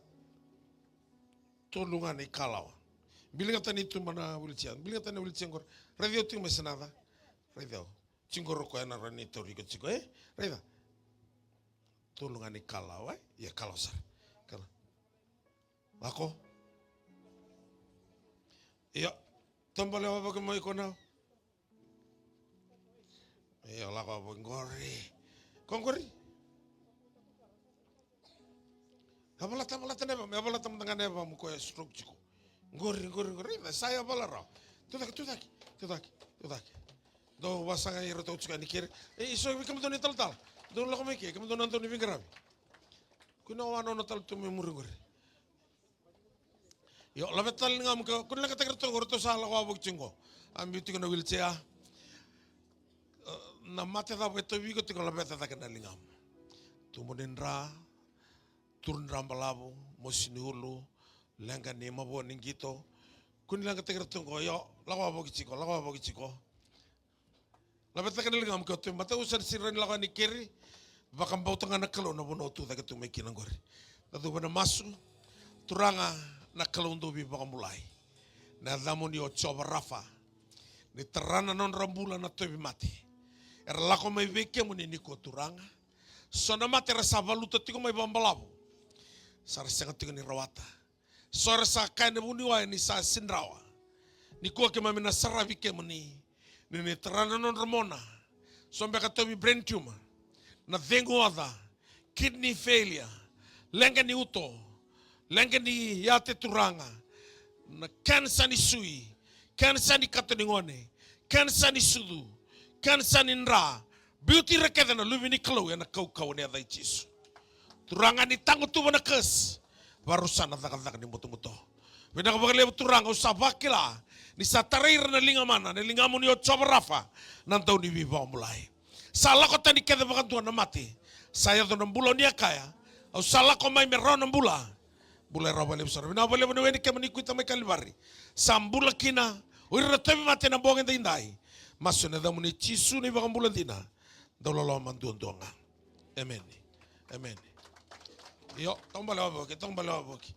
tolu ga na ikalawa. Biligata ni tuba na wheelchair, biligata na wheelchair qori. Raici au tiko mai Sinaca, raici au. Tiko qori o koya na rawa ni tauri iko tiko, e? Raica. Tolu ga ni kalawa, e? Ia kalawa sara. Kalawa. Lako. Ia. Taubale wavoki mai iko now. Ia lako wavoki qori. Ko qori. Yavalata, yavalata na yavamu, yavalata mada ga na yavamu ko e stroke tiko. Qori, qori, qori, raica, sa yavala rawa. Tucake, tucake, tucake, tucake. Dou vasagai iratou tiko yani keri. E, so vei kemudou na italatala. Dou lako mai ke, kemudou na dau ni veiqaravi. Kua ni o wanono tale tu mai muri qori. Io, laveta tale na ligamu ke, kua ni leqataki iratou qo, ratou sa lako wavoki tiko qo. A biu tiko na wheelchair. E, na mate cava e tauvi iko tiko, laveta cake na ligamu. Tubu ni dra, turu dra balavu, mosi ni ulu, leqa ni mavoa ni qito. Kua ni leqataki iratou qo, io, lako wavoki tiko, lako wavoki tiko. Laveta cake na ligamu ke o tauvimate, au sa sega ni rawa ni lako yani keri. Vakabauta ga na Kalou na vanua o tu cake tu mai kina qori. Da cuva na masu. Turaga na Kalou dau veivakabulai. Na yacamuni o Jiova Rafa. Ni tara na nodra bula na tauvimate. Era lako mai vei kemuni nikua Turaga. So na mate era sa valuta tiko mai vakabalavu. Sa ra sega tiko ni rawata. So era sa kaya na vuniwai ni sa sidrawa. Nikua keimami na saravi kemuni. Ni ni tara na nodra mona. So beka tauvi brain tumor. Na cegu oca. Kidney failure. Leqa ni uto. Leqa ni yate Turaga. Na kenisa ni sui. Kenisa ni kato ni gone. Kenisa ni sucu. Kenisa ni dra. Biuti ira kece na luve ni Kalou ena kaukauwa ni yaca i Jisu. Turaga ni tagutuva na curse. Varusa na cakacaka ni butobuto. Vinaka vakalevu Turaga, au sa vakila ni sa tarai ira na ligamana, na ligamuni o Jiova Rafa, na dau ni veivakabulai. Sa lako tani kece vakadua na mate. Sa yaco na bula o ni a kaya. Au sa lako mai me rawa na bula. Bula e rawa vakalevu sara. Vinaka vakalevu na we ni kemuni kuita mai Kalivari. Sa bula kina o ira na tauvimate na bogi edaidai. Masu ena yacamuni Jisu na iVakabula dina. Dau loloma duadua ga. Emeni. Emeni. Io, taubale wavoki, taubale wavoki.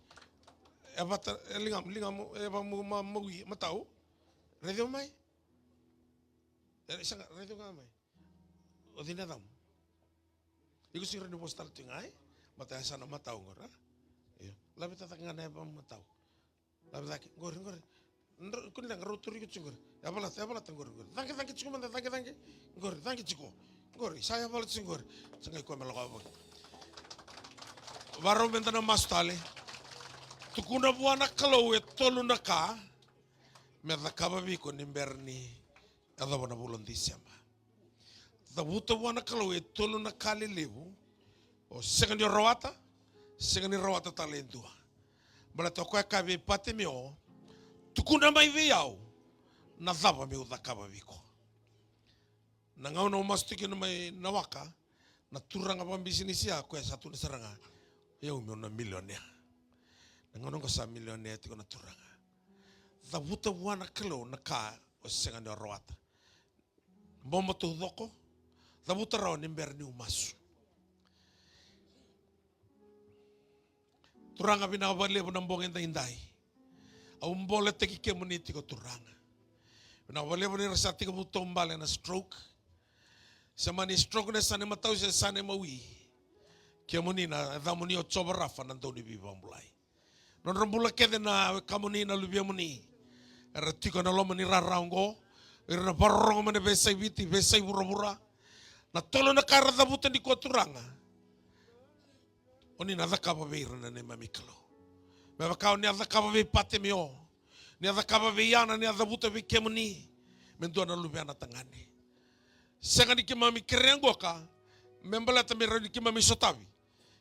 E vata, e ligamu, ligamu, e vamu ma, mawi, matau. Raici au mai. E, sega, raici au ga mai. O cei na yacamu? Iko sega ni vosa tale tu ga, e? Mata e sa na matau qori, a? Io. Laveta cake ga na yavamu matau. Laveta cake, qori, qori. Dra-, kua ni leqa, rau turi iko tiko qori. Yavalata, yavalata qori, qori. Caqecaqe tiko mada, caqecaqe. Qori, caqe tiko. Qori, sa yavala tiko qori. Sa qai koya me lako voli. Varau meda na masu tale. Tukuna vua na Kalou e tolu na ka me cakava vei iko ni bera ni yacova na vula o Tiseba. Cavuta vua na Kalou e tolu na ka lelevu o sega ni o rawata, sega ni rawata tale e dua. Baleta o koya e kaya vei Patimeo, tukuna mai vei au na cava meu cakava vei iko. Na gauna au masu tiko kina mai na waka, na turaga vakabisinisi ya, koya sa tukuna sara ga, o yau meu na milionea. Na gauna oqo sa milionea tiko na turaga. Cavuta vua na Kalou na ka o sega ni o rawata. Bobo taucoko, cavuta rawa ni bera niu masu. Turaga, vinaka vakalevu na bogi edaidai. Au boletaki kemuni tiko Turaga. Vinaka vakalevu ni ra sa tekivu taubale na stroke. Se mani stroke na yasana imatau se yasana imawi. Kemuni na yacamuni o Jiova Rafa na dauniveivakabulai. Nodra bula kece na wekamuni na luvemuni. Era tiko ena loma ni rara oqo. Ira na vakarorogo mai na veiyasai Viti, veiyasai vuravura. Na tolu na ka era cavuta nikua Turaga. O ni na cakava vei ira na neimami Kalou. Me vaka o ni a cakava vei Patimeo. Ni a cakava vei Ana, ni a cavuta vei kemuni. Me dua na luvena tagane. Sega ni keimami kerea qoka. Me baleta me rawa ni keimami sotavi.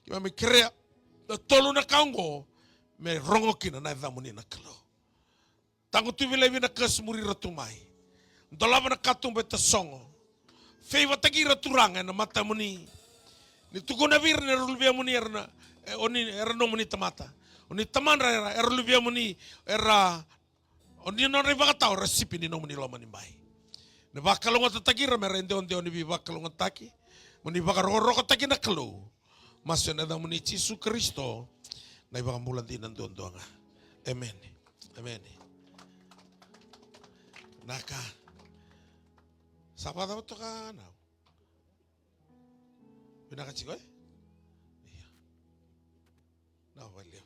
Keimami kerea na tolu na ka oqo me rogo kina na yacamuni na Kalou. Tagutuvi laivi na curse, muri ira tu mai. Dolava na katuba e tasogo. Favour-taki ira Turaga ena matamuni. Ni tukuna vei ira ni era luvemuni, era na, e, o ni era nomuni tamata. O ni tamadra era, era luvemuni, era O ni nodra ivakatawa era sipi ni nomuni loma ni bai. Ni vakalougatataki ira me ra idewadewa ni veivakalougatataki. Mo ni vakarokorokotaki na Kalou. Masu ena yacamuni Jisu Karisito na iVakabula dina duadua ga. Emeni. Emeni. Naka. Sa vakacava toka nau? Vinaka tiko e? Ia. Na vakalevu.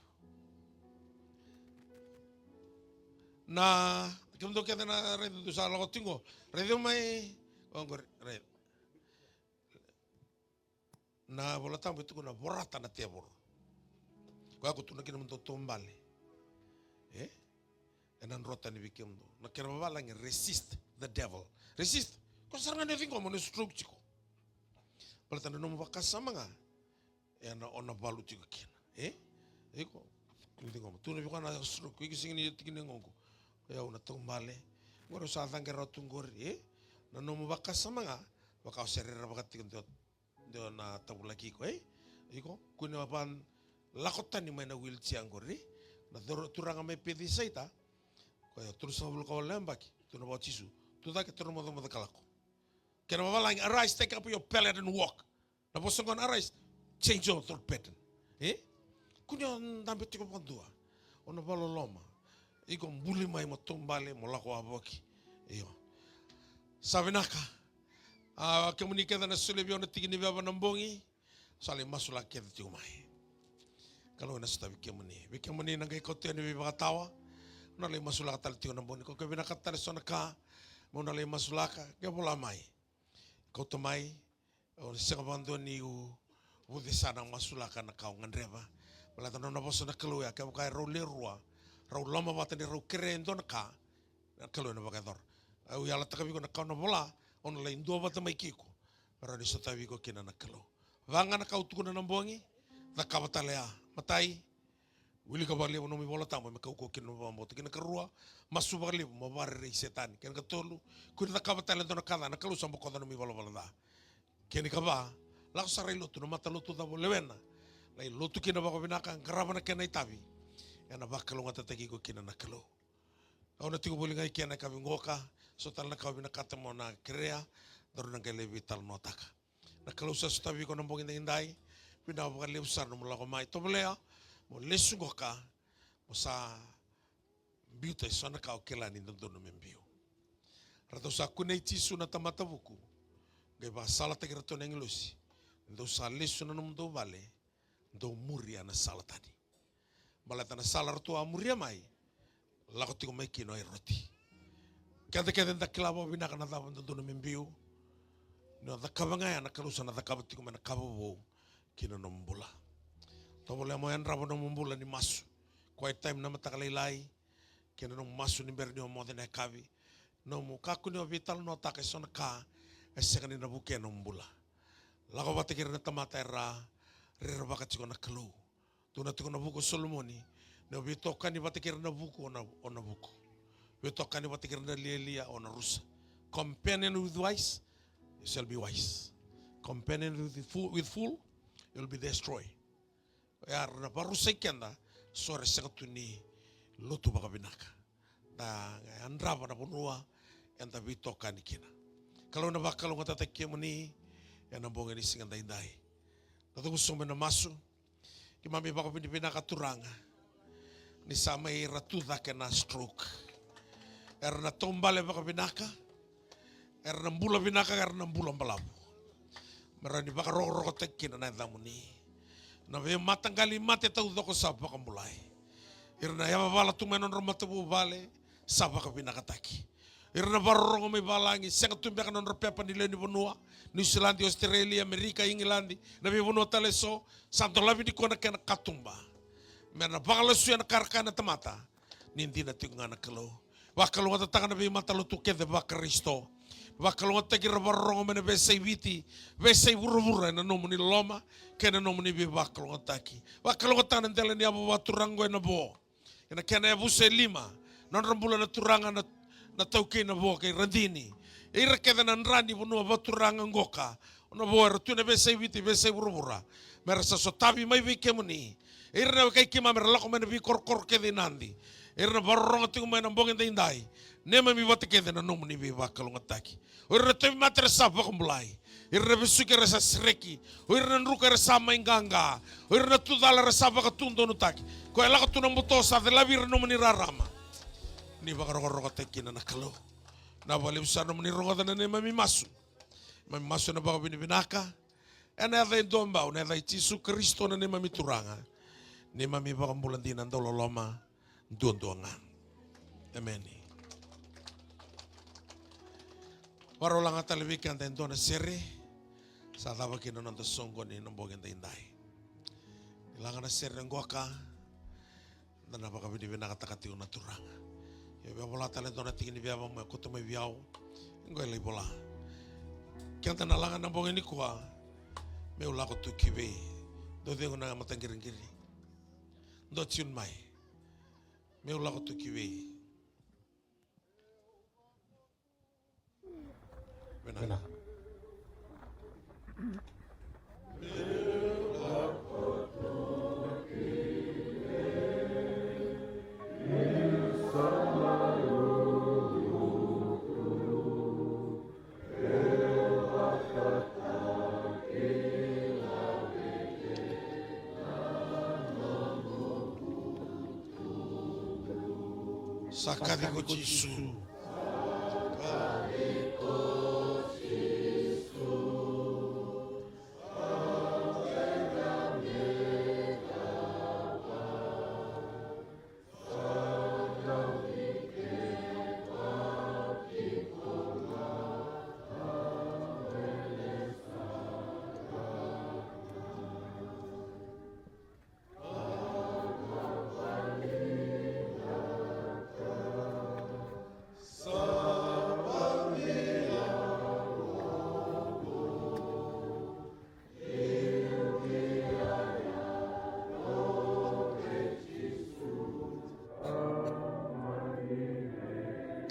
Na, kemudou kece na raica dou sa lako tiko. Raica mai. Oqori, raica. Na Vola Tabu e tukuna vorata na tevoro. Koya ko tukuna kina mo dou taubale. E? Ena dro tani vei kemudou. Na kena vavalagi, resist the devil. Resist. Ko sara ga ni o ciqoma ni o stroke tiko. Baleta na nomu vakasama ga. Ena o na valu tiko kina. E? Iko. Ko ciqoma. Tu na vei koya na stroke. Iko sega ni tiki ni gogo. Ko yau na taubale. Qori o sa caqe rawa tu qori. E? Na nomu vakasama ga. Vaka o se rerevaka tiko dua. Dua na tavulaki iko, e? Iko, kua ni va lako tani mai na wheelchair qori. Na turaga mai Pecisaita. Koya tolusagavulu ka walu na yabaki. Tu na vaka o Jisu. Tu cake, taura na macawa, macawa ka lako. Kena vavalagi, arise, take up your pallet and walk. Na vosa qo na arise, change your thought pattern. E? Kua ni o dabe tiko vakadua. O na vakaloloma. Iko buli mai mo taubale, mo lako wavoki. Io. Sa vinaka. A, kemuni kece na solia vei au na tiki ni veva na bogi. Sa lai masulaka kece tiko mai. Kalou ena sotavi kemuni. Vei kemuni na qai kauta yani veivakatawa. Na lai masulaka tale tiko na bogi. Ko ke vinakata tale so na ka. Mo na lai masulaka. Ke vola mai. Kauta mai. O sega vakadua niu vucesa na masulaka na ka o gadreva. Baleta na nona vosa na Kalou ya, kevaka e rau lewe rua, rau lomavata ni rau kerea e dua na ka, na Kalou ena vakayacora. Au yalataka vei iko na ka o na vola, o na lai duavata mai kei iko. Me rawa ni sotavi iko kina na Kalou. Va ga na ka au tukuna na bogi, cakava tale ya. Matai, wilika vakalevu nomu iVola Tabu me kaukauwa kina nomu vakabauta. Kei na karua, masu vakalevu mo vakarerei Setani. Kei na katolu, kua ni cakava tale e dua na ka ca, na Kalou sa bokoca nomu ivalavala ca. Kei na kava, lako sara i lotu, na matalotu cava o lewena. Lai lotu kina vakavinaka, qarava na kena itavi. Ena vakalougatataki iko kina na Kalou. Au na tiko voli ga i ke na yakavi qoka, so tale na ka o vinakata mo na kerea, daru na qai lai veitalanoataka. Na Kalou sa sotavi iko na bogi daidai. Vinaka vakalevu sara nomu lako mai. Tovolea mo lesu qoka, mo sa biuta e so na ka o kila ni dodonu me biu. Ratou sa kunei Jisu na tamata vuku, qai vakasalataki iratou na agilosi. Dou sa lesu na nomudou vale, dou muria na sala tani. Baleta na sala ratou a muria mai, lako tiko mai kina o Eroti. Keda kece da kila vakavinaka na cava dodonu me biu. Ni o cakava ga ya, na Kalou sa na cakava tiko mai na ka vovou ki na nomu bula. Tovolea mo yadrava nomu bula ni masu. Quiet time na mataka lailai, kei na nomu masu ni bera ni o moce na yakavi. Nomu kakua ni o veitalanoataka e so na ka e sega ni na vukea nomu bula. Lako vata kei ira na tamata era rerevaka tiko na Kalou. Tukuna tiko na vuku o Solomoni, ni o veitokani vata kei ira na vuku, o na, o na vuku. Veitokani vata kei ira na lialia, o na rusa. Companion with wise, you shall be wise. Companion with fool, with fool, you'll be destroyed. Era na vakarusai keda, so era sega tu ni lotu vakavinaka. Da yadrava na vanua eda veitokani kina. Kalou na vakalougatataki kemuni ena bogi ni siga daidai. Da cuva sobu ena masu. Keimami vakavinavinaka Turaga ni sa mai ra tu cake na stroke. Era na taubale vakavinaka, era na bula vinaka, era na bula balavu. Me rawa ni vakarokorokotaki kina na yacamuni. Na veimataqali mate taucoko sa vakabulai. Ira na yavavala tu mai na nodra matavuvale sa vakavinakataki. Ira na vakarorogo mai valagi, sega tu beka na nodra pepa ni lewe ni vanua, Niusiladi, Ositerelia, Amerika, Igiladi, na veivanua tale eso, sa dolavi nikua na kena katuba. Me na vakalesui na ka ra kaya na tamata. Ni dina tiko ga na Kalou. Vakalougatataka na veimatalotu kece vaKarisito. Vakalougatataki ira vakarorogo mai na veiyasai Viti, veiyasai vuravura ena nomuni loloma kei na nomuni veivakalougatataki. Vakalougatataka na dela ni yavavakaturaga oqo ena vo. Ena kena yavusa e lima, nodra bula na turaga na, na taukei na vo kei Radini. Ira kece na dra ni vanua vakaturaga qoka. O na vo era tu ena veiyasai Viti, veiyasai vuravura. Me ra sa sotavi mai vei kemuni. Ira na wekai keimami era lako mai na veikorokoro kece i Nadi. Ira na vakarorogo tiko mai na bogi daidai. Neimami vata kece na nomuni veivakalougatataki. O ira na tauvimate era sa vakabulai. Ira na vesuki era sa sereki. O ira na druka era sa mai qaqa. O ira na tucala era sa vakatudonutaki. Koya e lako tu na buto sa celavi ira na nomuni rarama. Ni vakarokorokotaki kina na Kalou. Na vakalevu sara nomuni rogoca na neimami masu. Mami masu ena vakavinavinaka. Ena yaca e dua bau, na yaca i Jisu Karisito na neimami Turaga. Neimami Vakabula dina dauloloma duadua ga. Emeni. Vakarau laga tale vei keda e dua na sere. Sa cava kina na noda soqoni na bogi daidai. Ni laga na sere qoka. Da na vakavinavinakataka tiko na Turaga. Ia via vola tale e dua na tiki ni veva me koto mai vei au. Qo e lai vola. Keda na laga na bogi nikua. Meu lako tu ki vei. Dou cegu na mataqiriqiri. Dou tune mai. Meu lako tu ki vei. Vinaka. Sa kaci ko Jisu.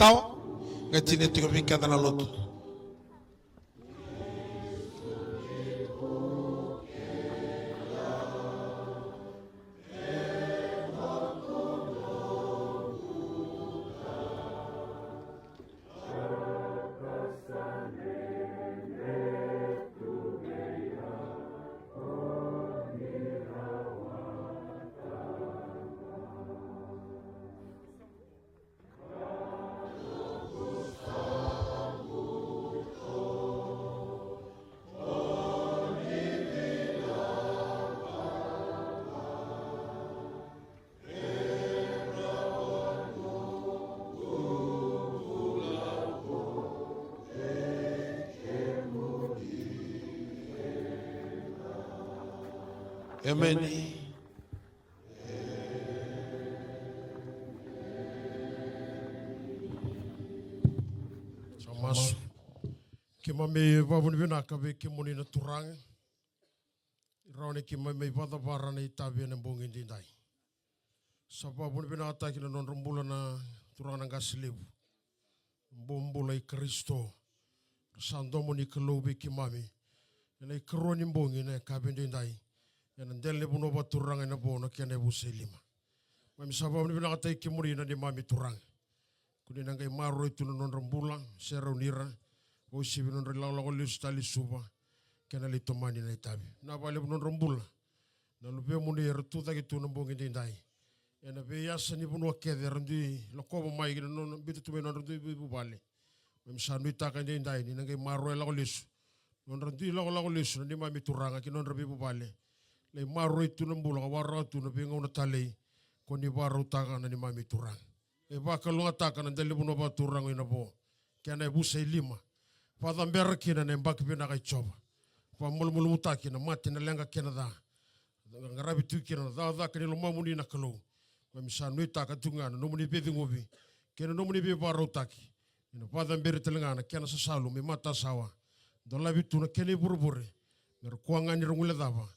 Tawa, qai tinia tiko vei keda na lotu. Emeni. Sa masu. Keimami vakavinavinaka vei kemuni na Turaga. Rawa ni keimami mai vakacavara na itavi ena bogi edaidai. Sa vakavinavinakataki na nodra bula na turaga na qase levu. Bobula i Karisito. Sa domo ni Kalou vei keimami. Ena ikarua ni bogi na yakavi edaidai. Ena dela ni vanua vakaturaga ena vo na kena yavusa e lima. Keimami sa vakavinavinakataki kemuni na neimami Turaga. Ko ni na qai maroroi tu na nodra bula, serauni ira, uasivi nodra ilakolako lesu tale i Suva, kei na lai tomani na itavi. Na vakalevu nodra bula, na luvemuni era tu cake tu na bogi edaidai. Ena veiyasa ni vanua kece era dui lakova mai kei na nona biuta tu mai nodra dui veivuvale. Keimami sa nuitaka edaidai ni na qai maroroi lako lesu. Nodra dui lakolako lesu na neimami Turaga kei nodra veivuvale. Lai maroroi tu na bula ka waraka tu na veigauna talei. Ko ni vakarautaka na neimami Turaga. E vakalougatataka na dela ni vanua vakaturaga i Navo. Kei na yavusa e lima. Vakacabera kina na yabaki vinaka i Jiova. Vakamalumalumutaki na mate na leqa kei na ca. Qaravi tu kina na cakacaka ni lomamuni na Kalou. Keimami sa nuitaka tu ga na nomuni veiciqomi. Kei na nomuni veivakarautaki. Ena vakacaberi tale ga na kena sasalu me matasawa. Dolavi tu na kena ivurevure. Me ra kua ga ni ra guilecava.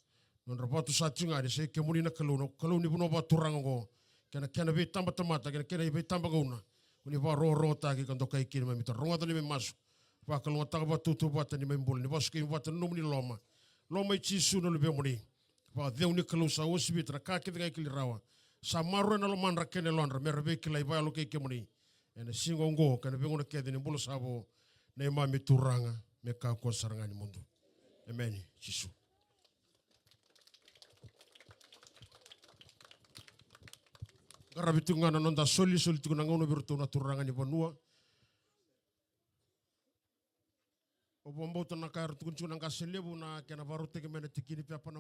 Nodra vakatusa tiko ga ni sa i kemuni na Kalou, na Kalou ni vanua vakaturaga oqo. Kei na kena veitabatamata, kei na kena veitabagauna. Ko ni vakarokorokotaki ka dokai kina mai mita rogoca ni mai masu. Vakalougatataka vakatautauvata ni mai bula, ni vakasukai vata na nomuni loma. Loma i Jisu na luvemuni. Vakacegu ni Kalou sa uasivita na ka kece ga e kili rawa. Sa maroroya na lomadra kei na yalodra, me ra veikilai vakayalo kei kemuni. Ena siga oqo, kei na veigauna kece ni bula sa vo, neimami Turaga, me kakua sara ga ni mudu. Emeni, Jisu. Qaravi tiko ga na noda soli, soli tiko na gauna vei iratou na turaga ni vanua. Au vakabauta na ka era tukuna tiko na qase levu na kena vakarautaki mai na tikini pepa na